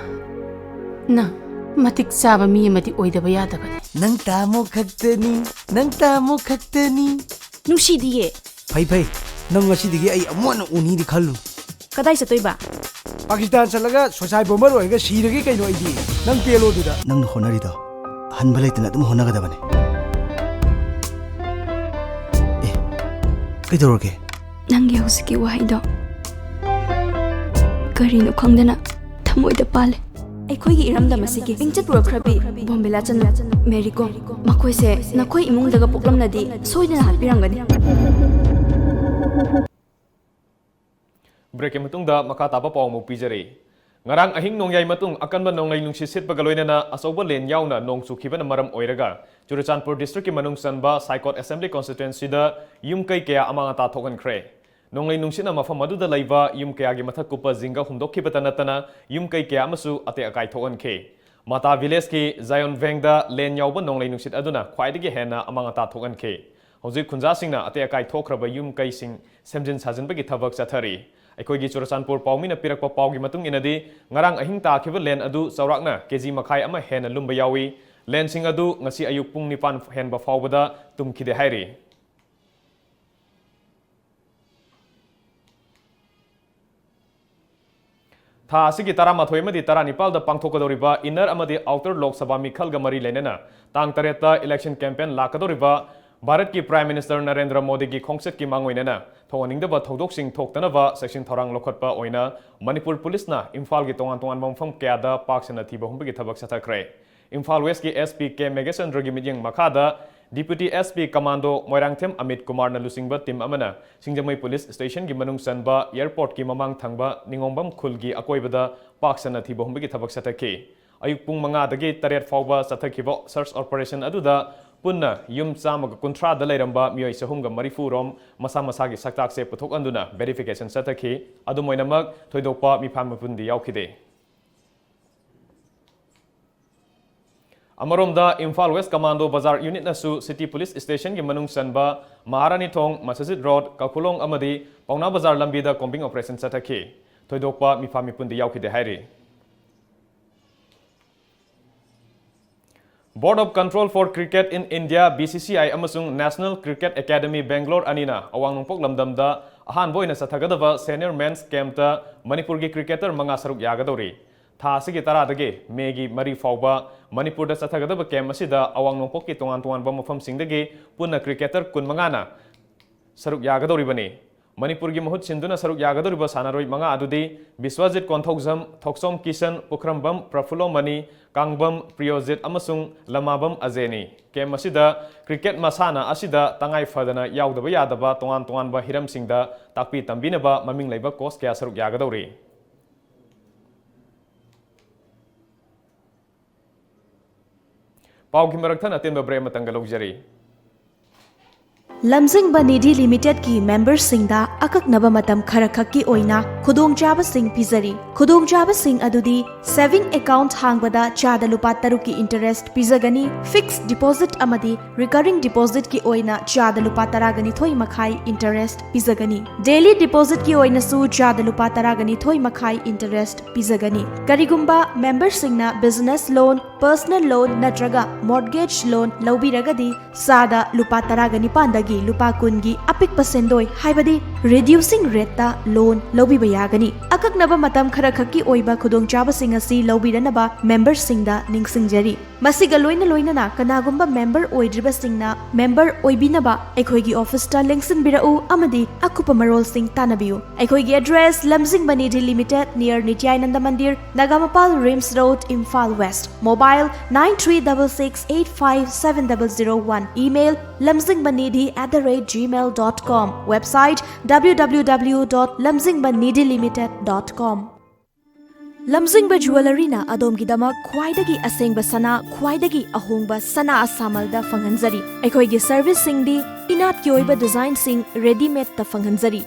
ꯅꯪ ꯃꯇꯤꯛ ꯆꯥꯕ ꯃꯤ ꯑꯃꯗꯤ ꯑꯣꯏꯗꯕ ꯌꯥꯗꯕꯅꯤ꯫ ꯅꯪ ꯇꯥꯃꯣ ꯈꯛꯇꯅꯤ, ꯅꯪ ꯇꯥꯃꯣ ꯈꯛꯇꯅꯤ꯫ ꯅꯨꯡꯁꯤꯗꯤꯌꯦ꯫ ꯐꯩ ꯐꯩ, ꯅꯪ ꯉꯁꯤꯗꯒꯤ ꯑꯩ ꯑꯃꯨꯛ ꯍꯟꯅ ꯎꯅꯤꯗꯤ ꯈꯜꯂꯨ꯫ ꯀꯗꯥꯏ ꯆꯠꯇꯣꯏꯕ? ꯄꯥꯀꯤꯁꯇꯥꯟ ꯆꯠꯂꯒ suicide bomber ꯑꯣꯏꯔꯒ ꯁꯤꯔꯒꯦ ꯀꯩꯅꯣ ꯑꯩꯗꯤ꯫ ꯅꯪ ꯄꯦꯜꯂꯣ ꯑꯗꯨꯗ꯫ ꯅꯪꯅ ꯍꯣꯠꯅꯔꯤꯗꯣ ꯍꯟꯕ ꯂꯩꯇꯅ ꯑꯗꯨꯝ ꯍꯣꯠꯅꯒꯗꯕꯅꯦ꯫ ꯑꯦ, ꯀꯩꯗꯧꯔꯒꯦ? ꯅꯪꯒꯤ ꯍꯧꯖꯤꯛꯀꯤ ꯋꯥꯍꯩꯗꯣ ꯀꯔꯤꯅꯣ ꯈꯪꯗꯅ ꯊꯃꯣꯏꯗ ꯄꯥꯜꯂꯦ꯫ ꯑꯩꯈꯣꯏꯒꯤ ꯏꯔꯝꯗꯝ ꯑꯁꯤꯒꯤ ꯃꯤꯡꯆꯠ ꯄꯨꯔꯛꯈ꯭ꯔꯕꯤ ꯕꯣꯝꯕꯤꯂꯥ ꯆꯅꯨ, ꯃꯦꯔꯤ ꯀꯣꯝ, ꯃꯈꯣꯏꯁꯦ ꯅꯈꯣꯏ ꯏꯃꯨꯡꯗꯒ ꯄꯣꯛꯂꯝꯂꯗꯤ ꯁꯣꯏꯗꯅ ꯍꯥꯠꯄꯤꯔꯝꯒꯅꯤ꯫ Breakꯀꯤ ꯃꯇꯨꯡꯗ ꯃꯈꯥ ꯇꯥꯕ ꯄꯥꯎ ꯑꯃꯨꯛ ꯄꯤꯖꯔꯤ꯫ ꯉꯔꯥꯡ ꯑꯍꯤꯡ ꯅꯣꯡꯌꯥꯏ ꯃꯇꯨꯡ ꯑꯀꯟꯕ ꯅꯣꯡꯂꯩ ꯅꯨꯡꯁꯤꯠ ꯁꯤꯠꯄꯒ ꯂꯣꯏꯅꯅ ꯑꯆꯧꯕ ꯂꯦꯟ ꯌꯥꯎꯅ ꯅꯣꯡ ꯆꯨꯈꯤꯕꯅ ꯃꯔꯝ ꯑꯣꯏꯔꯒ ꯆꯨꯔꯆꯥꯟꯄꯨꯔ districtꯀꯤ ꯃꯅꯨꯡ ꯆꯟꯕ ꯁꯥꯏꯀꯣꯠ Assembly Constituencyꯗ ꯌꯨꯝ ꯀꯩ ꯀꯌꯥ ꯑꯃꯥꯡ ꯑꯇꯥ ꯊꯣꯛꯍꯟꯈ꯭ꯔꯦ꯫ ꯅꯣꯡꯂꯩ ꯅꯨꯡꯁꯤꯠꯅ ꯃꯐꯝ ꯑꯗꯨꯗ ꯂꯩꯕ ꯌꯨꯝ ꯀꯌꯥꯒꯤ ꯃꯊꯛ ꯀꯨꯞꯄ ꯖꯤꯡꯒ ꯍꯨꯝꯗꯣꯛꯈꯤꯕꯇ ꯅꯠꯇꯅ ꯌꯨꯝ ꯀꯩ ꯀꯌꯥ ꯑꯃꯁꯨ ꯑꯇꯦꯛ ꯑꯀꯥꯏ ꯊꯣꯛꯍꯟꯈꯤ꯫ ꯃꯥꯇꯥ villageꯀꯤ ꯖꯥꯌꯣꯟ ꯚꯦꯡꯗ ꯂꯦꯟ ꯌꯥꯎꯕ ꯅꯣꯡꯂꯩ ꯅꯨꯡꯁꯤꯠ ꯑꯗꯨꯅ ꯈ꯭ꯋꯥꯏꯗꯒꯤ ꯍꯦꯟꯅ ꯑꯃꯥꯡ ꯑꯇꯥ ꯊꯣꯛꯍꯟꯈꯤ꯫ ꯍꯧꯖꯤꯛ ꯈꯨꯟꯖꯥꯁꯤꯡꯅ ꯑꯇꯦꯛ ꯑꯀꯥꯏ ꯊꯣꯛꯈ꯭ꯔꯕ ꯌꯨꯝ ꯀꯩꯁꯤꯡ ꯁꯦꯝꯖꯤꯟ ꯁꯥꯖꯤꯟꯕꯒꯤ ꯊꯕꯛ ꯆꯠꯊꯔꯤ꯫ ꯑꯩꯈꯣꯏꯒꯤ ꯆꯨꯔꯆꯥꯟꯄꯨꯔ ꯄꯥꯎꯃꯤꯅ ꯄꯤꯔꯛꯄ ꯄꯥꯎꯒꯤ ꯃꯇꯨꯡ ꯏꯟꯅꯗꯤ, ꯉꯔꯥꯡ ꯑꯍꯤꯡ ꯇꯥꯈꯤꯕ ꯂꯦꯟ ꯑꯗꯨ ꯆꯥꯎꯔꯥꯛꯅ ꯀꯦꯖꯤ ꯃꯈꯥꯏ ꯑꯃ ꯍꯦꯟꯅ ꯂꯨꯝꯕ ꯌꯥꯎꯏ꯫ ꯂꯦꯟꯁꯤꯡ ꯑꯗꯨ ꯉꯁꯤ ꯑꯌꯨꯛ ꯄꯨꯡ ꯅꯤꯄꯥꯟ ꯍꯦꯟꯕ ꯐꯥꯎꯕꯗ ꯇꯨꯝꯈꯤꯗꯦ ꯍꯥꯏꯔꯤ꯫ ꯊꯥ ꯑꯁꯤꯒꯤ ꯇꯔꯥꯃꯥꯊꯣꯏ ꯑꯃꯗꯤ ꯇꯔꯥꯅꯤꯄꯥꯜꯗ ꯄꯥꯡꯊꯣꯛꯀꯗꯧꯔꯤꯕ Inner ꯑꯃꯗꯤ Outer Lok Sabha ꯃꯤꯈꯜꯒ ꯃꯔꯤ ꯂꯩꯅꯅ ꯇꯥꯡ ꯇꯔꯦꯠꯇ election campaign ꯂꯥꯛꯀꯗꯧꯔꯤꯕ ꯚꯥꯔꯠꯀꯤ Prime Minister ꯅꯔꯦꯟꯗ꯭ꯔ ꯃꯣꯗꯤꯒꯤ ꯈꯣꯡꯆꯠꯀꯤ ꯃꯥꯡꯑꯣꯏꯅꯅ ꯊꯣꯛꯍꯟꯅꯤꯡꯗꯕ ꯊꯧꯗꯣꯛꯁꯤꯡ ꯊꯣꯛꯇꯅꯕ ꯆꯦꯛꯁꯤꯟ ꯊꯧꯔꯥꯡ ꯂꯧꯈꯠꯄ ꯑꯣꯏꯅ ꯃꯅꯤꯄꯨꯔ ꯄꯨꯂꯤꯁꯅ ꯏꯝꯐꯥꯜꯒꯤ ꯇꯣꯉꯥꯟ ꯇꯣꯉꯥꯟꯕ ꯃꯐꯝ ꯀꯌꯥꯗ ꯄꯥꯛ ꯁꯟꯅ ꯊꯤꯕ ꯍꯨꯝꯕꯒꯤ ꯊꯕꯛ ꯆꯠꯊꯈ꯭ꯔꯦ꯫ ꯏꯝꯐꯥꯜ Westꯀꯤ SP ꯀꯦ ꯃꯦꯘꯆꯟꯗ꯭ꯔꯒꯤ ꯃꯤꯠꯌꯦꯡ ꯃꯈꯥꯗ Deputy SP Commando Moirangthem Amit ꯀꯨꯃꯥꯔꯅ ꯂꯨꯆꯤꯡꯕ team ꯑꯃꯅ ꯁꯤꯡꯖꯃꯩ police stationꯒꯤ ꯃꯅꯨꯡ ꯆꯟꯕ airportꯀꯤ ꯃꯃꯥꯡ ꯊꯪꯕ ꯅꯤꯉꯣꯝꯕꯝ ꯈꯨꯜꯒꯤ ꯑꯀꯣꯏꯕꯗ ꯄꯥꯛ ꯁꯟꯅ ꯊꯤꯕ ꯍꯨꯝꯕꯒꯤ ꯊꯕꯛ ꯆꯠꯊꯈꯤ꯫ ꯑꯌꯨꯛ ꯄꯨꯡ ꯃꯉꯥꯗꯒꯤ ꯇꯔꯦꯠ ꯐꯥꯎꯕ ꯆꯠꯊꯈꯤꯕ search operation ꯑꯗꯨꯗ ꯄꯨꯟꯅ ꯌꯨꯝ ꯆꯥꯝꯃꯒ ꯀꯨꯟꯊ꯭ꯔꯥꯗ ꯂꯩꯔꯝꯕ ꯃꯤꯑꯣꯏ ꯆꯍꯨꯝꯒ ꯃꯔꯤꯐꯨ ꯔꯣꯝ ꯃꯁꯥ ꯃꯁꯥꯒꯤ ꯁꯛꯇꯥꯛꯁꯦ ꯄꯨꯊꯣꯛꯍꯟꯗꯨꯅ verification ꯆꯠꯊꯈꯤ꯫ ꯑꯗꯨꯝ ꯑꯣꯏꯅꯃꯛ ꯊꯣꯏꯗꯣꯛꯄ ꯃꯤꯐꯥ ꯃꯤꯄꯨꯟꯗꯤ ꯌꯥꯎꯈꯤꯗꯦ꯫ ꯑꯃꯔꯣꯝꯗ Imphal West Commando Bazar unitꯅꯁꯨ city police stationꯒꯤ ꯃꯅꯨꯡ ꯆꯟꯕ ꯃꯍꯥꯔꯥꯅꯤ ꯊꯣꯡ, ꯃꯁꯖꯤꯗ road, ꯀꯈꯨꯂꯣꯡ ꯑꯃꯗꯤ ꯄꯥꯎꯅꯥ ꯕꯖꯥꯔ ꯂꯝꯕꯤꯗ combing operation ꯆꯠꯊꯈꯤ꯫ ꯊꯣꯏꯗꯣꯛꯄ ꯃꯤꯐꯥ ꯃꯤꯄꯨꯟꯗꯤ ꯌꯥꯎꯈꯤꯗꯦ ꯍꯥꯏꯔꯤ꯫ Board of Control for Cricket in India, BCCI, ꯑꯃꯁꯨꯡ National Cricket Academy Bangalore ꯑꯅꯤꯅ ꯑꯋꯥꯡ ꯅꯣꯡꯄꯣꯛ ꯂꯝꯗꯝꯗ ꯑꯍꯥꯟꯕ ꯑꯣꯏꯅ ꯆꯠꯊꯒꯗꯕ senior men's campꯇ ꯃꯅꯤꯄꯨꯔꯒꯤ cricketer ꯃꯉꯥ ꯁꯔꯨꯛ ꯌꯥꯒꯗꯧꯔꯤ꯫ ꯊꯥ ꯑꯁꯤꯒꯤ ꯇꯔꯥꯗꯒꯤ ꯃꯦꯒꯤ ꯃꯔꯤ ꯐꯥꯎꯕ ꯃꯅꯤꯄꯨꯔꯗ ꯆꯠꯊꯒꯗꯕ camp ꯑꯁꯤꯗ ꯑꯋꯥꯡ ꯅꯣꯡꯄꯣꯛꯀꯤ ꯇꯣꯉꯥꯟ ꯇꯣꯉꯥꯟꯕ ꯃꯐꯝꯁꯤꯡꯗꯒꯤ ꯄꯨꯟꯅ cricketer ꯀꯨꯟꯃꯉꯥꯅ ꯁꯔꯨꯛ ꯌꯥꯒꯗꯧꯔꯤꯕꯅꯤ꯫ ꯃꯅꯤꯄꯨꯔꯒꯤ ꯃꯍꯨꯠ ꯁꯤꯟꯗꯨꯅ ꯁꯔꯨꯛ ꯌꯥꯒꯗꯧꯔꯤꯕ ꯁꯥꯟꯅꯔꯣꯏ ꯃꯉꯥ ꯑꯗꯨꯗꯤ ꯕꯤꯁ꯭ꯋꯖꯤꯠ ꯀꯣꯟꯊꯧꯖꯝ, ꯊꯣꯛꯆꯣꯝ ꯀꯤꯁꯟ, ꯄꯨꯈ꯭ꯔꯝꯕꯝ ꯄ꯭ꯔꯐꯨꯜꯂꯣꯃꯅꯤ, ꯀꯥꯡꯕꯝ ꯄ꯭ꯔꯤꯌꯣꯖꯤꯠ ꯑꯃꯁꯨꯡ ꯂꯃꯥꯕꯝ ꯑꯖꯦꯅꯤ꯫ Camp ꯑꯁꯤꯗ cricket ꯃꯁꯥꯟꯅ ꯑꯁꯤꯗ ꯇꯉꯥꯏ ꯐꯗꯅ ꯌꯥꯎꯗꯕ ꯌꯥꯗꯕ ꯇꯣꯉꯥꯟ ꯇꯣꯉꯥꯟꯕ ꯍꯤꯔꯝꯁꯤꯡꯗ ꯇꯥꯛꯄꯤ ꯇꯝꯕꯤꯅꯕ ꯃꯃꯤꯡ ꯂꯩꯕ coach ꯀꯌꯥ ꯁꯔꯨꯛ ꯌꯥꯒꯗꯧꯔꯤ꯫ ꯄꯥꯎꯒꯤ ꯃꯔꯛ ꯊꯠꯅ ꯑꯇꯦꯟꯕ break ꯑꯃꯇꯪꯒ ꯂꯧꯖꯔꯤ꯫ ꯂꯝꯖꯤꯡꯕ ꯅꯤꯙꯤ ꯂꯤꯃꯤꯇꯦꯗꯀꯤ ꯃꯦꯝꯕꯔꯁꯤꯡꯗ ꯑꯀꯛꯅꯕ ꯃꯇꯝ ꯈꯔꯈꯛꯀꯤ ꯑꯣꯏꯅ ꯈꯨꯗꯣꯡꯆꯥꯕꯁꯤꯡ ꯄꯤꯖꯔꯤ꯫ ꯈꯨꯗꯣꯡꯆꯥꯕꯁꯤꯡ ꯑꯗꯨꯗꯤ saving account ꯍꯥꯡꯕꯗ ꯆꯥꯗ ꯂꯨꯄꯥ ꯇꯔꯨꯛꯀꯤ interest ꯄꯤꯖꯒꯅꯤ, fixed deposit ꯑꯃꯗꯤ recurring depositꯀꯤ ꯑꯣꯏꯅ ꯆꯥꯗ ꯂꯨꯄꯥ ꯇꯔꯥꯒ ꯅꯤꯊꯣꯏ ꯃꯈꯥꯏ interest ꯄꯤꯖꯒꯅꯤ꯫ Daily depositꯀꯤ ꯑꯣꯏꯅꯁꯨ ꯆꯥꯗ ꯂꯨꯄꯥ ꯇꯔꯥꯒ ꯅꯤꯊꯣꯏ ꯃꯈꯥꯏ interest ꯄꯤꯖꯒꯅꯤ꯫ ꯀꯔꯤꯒꯨꯝꯕ ꯃꯦꯝꯕꯔꯁꯤꯡꯅ business loan, personal loan ꯅꯠꯇ꯭ꯔꯒ mortgage loan ꯂꯧꯕꯤꯔꯒꯗꯤ ꯆꯥꯗ ꯂꯨꯄꯥ ꯇꯔꯥꯒ ꯅꯤꯄꯥꯟꯗꯒꯤ ꯂꯨꯄꯥ ꯀꯨꯟꯒꯤ ꯑꯄꯤꯛꯄ ꯁꯦꯟꯗꯣꯏ, ꯍꯥꯏꯕꯗꯤ reducing rateꯇ loan ꯂꯧꯕꯤꯕ ꯌꯥꯒꯅꯤ꯫ ꯑꯀꯛꯅꯕ ꯃꯇꯝ ꯈꯔꯈꯛꯀꯤ ꯑꯣꯏꯕ ꯈꯨꯗꯣꯡꯆꯥꯕꯁꯤꯡ ꯑꯁꯤ ꯂꯧꯕꯤꯗꯅꯕ memberꯁꯤꯡꯗ ꯅꯤꯡꯁꯤꯡꯖꯔꯤ꯫ ꯃꯁꯤꯒ ꯂꯣꯏꯅ ꯂꯣꯏꯅꯅ ꯀꯅꯥꯒꯨꯝꯕ member ꯑꯣꯏꯗ꯭ꯔꯤꯕꯁꯤꯡꯅ member ꯑꯣꯏꯕꯤꯅꯕ ꯑꯩꯈꯣꯏꯒꯤ officeꯇ ꯂꯦꯡꯁꯤꯟꯕꯤꯔꯛꯎ ꯑꯃꯗꯤ ꯑꯀꯨꯞꯄ ꯃꯔꯣꯜꯁꯤꯡ ꯇꯥꯟꯅꯕꯤꯌꯨ꯫ ꯑꯩꯈꯣꯏꯒꯤ address: Lamjingba Nidhi Limited, near Nityanand Mandir, Nagamapal, RIMS road, Imphal west. Mobile: nine three double six eight five seven double zero one. Email: lamzingbanidhi at the rate gmail dot com. Website: www dot lamzingbanidhilimited dot com. ꯂꯝꯖꯤꯡꯕ ꯖꯨꯋꯦꯂꯔꯤꯅ ꯑꯗꯣꯝꯒꯤꯗꯃꯛ ꯈ꯭ꯋꯥꯏꯗꯒꯤ ꯑꯁꯦꯡꯕ ꯁꯅꯥ, ꯈ꯭ꯋꯥꯏꯗꯒꯤ ꯑꯍꯣꯡꯕ ꯁꯅꯥ ꯑꯁꯥꯃꯜꯗ ꯐꯪꯍꯟꯖꯔꯤ꯫ ꯑꯩꯈꯣꯏꯒꯤ serviceꯁꯤꯡꯗꯤ ꯏꯅꯥꯠꯀꯤ ꯑꯣꯏꯕ designꯁꯤꯡ readymadeꯇ ꯐꯪꯍꯟꯖꯔꯤ꯫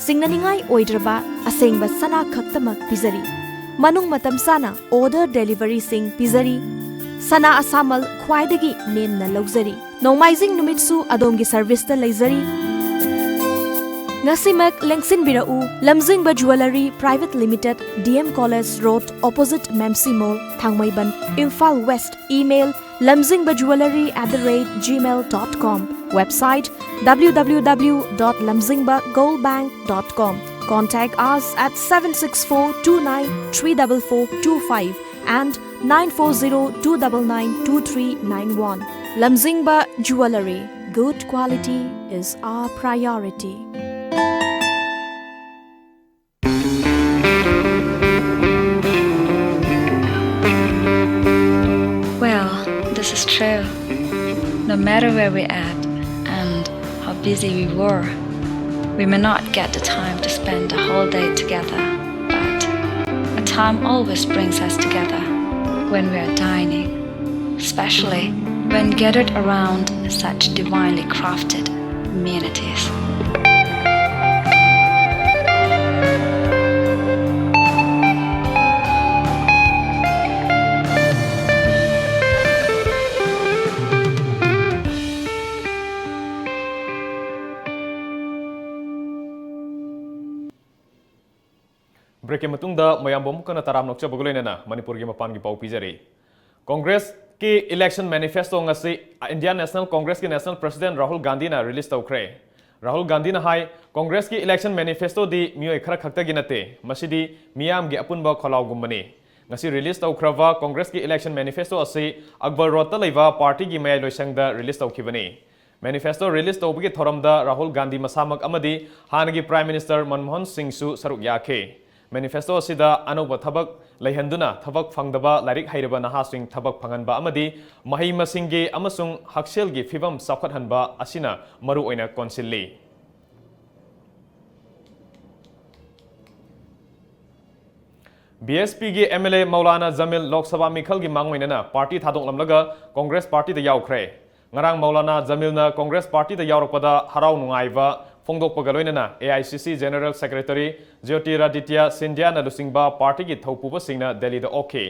ꯁꯤꯡꯅꯅꯤꯡꯉꯥꯏ ꯑꯣꯏꯗ꯭ꯔꯕ ꯑꯁꯦꯡꯕ ꯁꯅꯥ ꯈꯛꯇꯃꯛ ꯄꯤꯖꯔꯤ꯫ ꯃꯅꯨꯡ ꯃꯇꯝ ꯆꯥꯅ order deliveryꯁꯤꯡ ꯄꯤꯖꯔꯤ꯫ ꯁꯅꯥ ꯑꯁꯥꯃꯜ ꯈ꯭ꯋꯥꯏꯗꯒꯤ ꯅꯦꯝꯅ ꯂꯧꯖꯔꯤ꯫ ꯅꯣꯡꯃꯥꯏꯖꯤꯡ ꯅꯨꯃꯤꯠꯁꯨ ꯑꯗꯣꯝꯒꯤ serviceꯇ ꯂꯩꯖꯔꯤ꯫ ꯉꯁꯤꯃꯛ ꯂꯦꯡꯁꯤꯟꯕꯤꯔꯛꯎ꯫ ꯂꯝꯖꯤꯡꯕ Jewellery Private Limited, D M College Road, opposite Mamsi Mall, Thangmeiband, Imphal West. Email: lamzingba jewellery at the rate gmail dot com. Website: www dot lamzingba gold bank dot com. Contact us at seven six four two nine three double four two five and nine four zero two double nine two three nine one. Lamzingba Jewellery. Good quality is our priority. Well, this is true. No matter where we're at and how busy we were, we may not get the time to spend the whole day together, but a time always brings us together when we are dining, especially when gathered around such divinely crafted amenities. Breakꯀꯤ ꯃꯇꯨꯡꯗ ꯃꯌꯥꯝꯕꯨ ꯑꯃꯨꯛ ꯍꯟꯅ ꯇꯔꯥꯝꯅ ꯑꯣꯛꯆꯕꯒ ꯂꯣꯏꯅꯅ ꯃꯅꯤꯄꯨꯔꯒꯤ ꯃꯄꯥꯟꯒꯤ ꯄꯥꯎ ꯄꯤꯖꯔꯤ꯫ Congress ꯀꯤ election manifesto ꯉꯁꯤ Indian National Congress ꯀꯤ National President ꯔꯥꯍꯨꯜ ꯒꯥꯟꯙꯤꯅ release ꯇꯧꯈ꯭ꯔꯦ꯫ ꯔꯥꯍꯨꯜ ꯒꯥꯟꯙꯤꯅ ꯍꯥꯏ, Congress ꯀꯤ election manifesto ꯗꯤ ꯃꯤꯑꯣꯏ ꯈꯔ ꯈꯛꯇꯒꯤ ꯅꯠꯇꯦ, ꯃꯁꯤꯗꯤ ꯃꯤꯌꯥꯝꯒꯤ ꯑꯄꯨꯟꯕ ꯈꯣꯜꯂꯥꯎꯒꯨꯝꯕꯅꯤ꯫ ꯉꯁꯤ release ꯇꯧꯈ꯭ꯔꯕ Congress ꯀꯤ election manifesto ꯑꯁꯤ Akbar Road ꯇ ꯂꯩꯕ party ꯒꯤ ꯃꯌꯥꯏ ꯂꯣꯏꯁꯪꯗ release ꯇꯧꯈꯤꯕꯅꯤ꯫ Manifesto release ꯇꯧꯕꯒꯤ ꯊꯧꯔꯝꯗ ꯔꯥꯍꯨꯜ ꯒꯥꯟꯙꯤ ꯃꯁꯥꯃꯛ ꯑꯃꯗꯤ ꯍꯥꯟꯅꯒꯤ Prime Minister ꯃꯟꯃꯣꯍꯟ ꯁꯤꯡꯁꯨ ꯁꯔꯨꯛ ꯌꯥꯈꯤ꯫ Manifesto ꯑꯁꯤꯗ ꯑꯅꯧꯕ ꯊꯕꯛ ꯂꯩꯍꯟꯗꯨꯅ ꯊꯕꯛ ꯐꯪꯗꯕ ꯂꯥꯏꯔꯤꯛ ꯍꯩꯔꯕ ꯅꯍꯥꯁꯤꯡ ꯊꯕꯛ ꯐꯪꯍꯟꯕ ꯑꯃꯗꯤ ꯃꯍꯩ ꯃꯁꯤꯡꯒꯤ ꯑꯃꯁꯨꯡ ꯍꯛꯁꯦꯜꯒꯤ ꯐꯤꯕꯝ ꯆꯥꯎꯈꯠꯍꯟꯕ ꯑꯁꯤꯅ ꯃꯔꯨ ꯑꯣꯏꯅ ꯀꯣꯟꯁꯤꯜꯂꯤ꯫ B S P ꯒꯤ M L A Maulana ꯖꯃꯤꯜ Lok Sabha ꯃꯤꯈꯜꯒꯤ ꯃꯥꯡꯑꯣꯏꯅꯅ party ꯊꯥꯗꯣꯛꯂꯝꯂꯒ Congress party ꯗ ꯌꯥꯎꯈ꯭ꯔꯦ꯫ ꯉꯔꯥꯡ ꯃꯧꯂꯥꯅꯥ ꯖꯃꯤꯜꯅ Congress party ꯗ ꯌꯥꯎꯔꯛꯄꯗ ꯍꯔꯥꯎ ꯅꯨꯡꯉꯥꯏꯕ ꯐꯣꯡꯗꯣꯛꯄꯒ ꯂꯣꯏꯅꯅ A I C C General Secretary ꯖ꯭ꯌꯣꯇꯤꯔꯥꯗꯤꯇ꯭ꯌ ꯁꯤꯟꯙ꯭ꯌꯥꯅ ꯂꯨꯆꯤꯡꯕ party ꯒꯤ ꯊꯧꯄꯨꯕꯁꯤꯡꯅ ꯗꯦꯜꯂꯤꯗ ꯑꯣꯛꯈꯤ꯫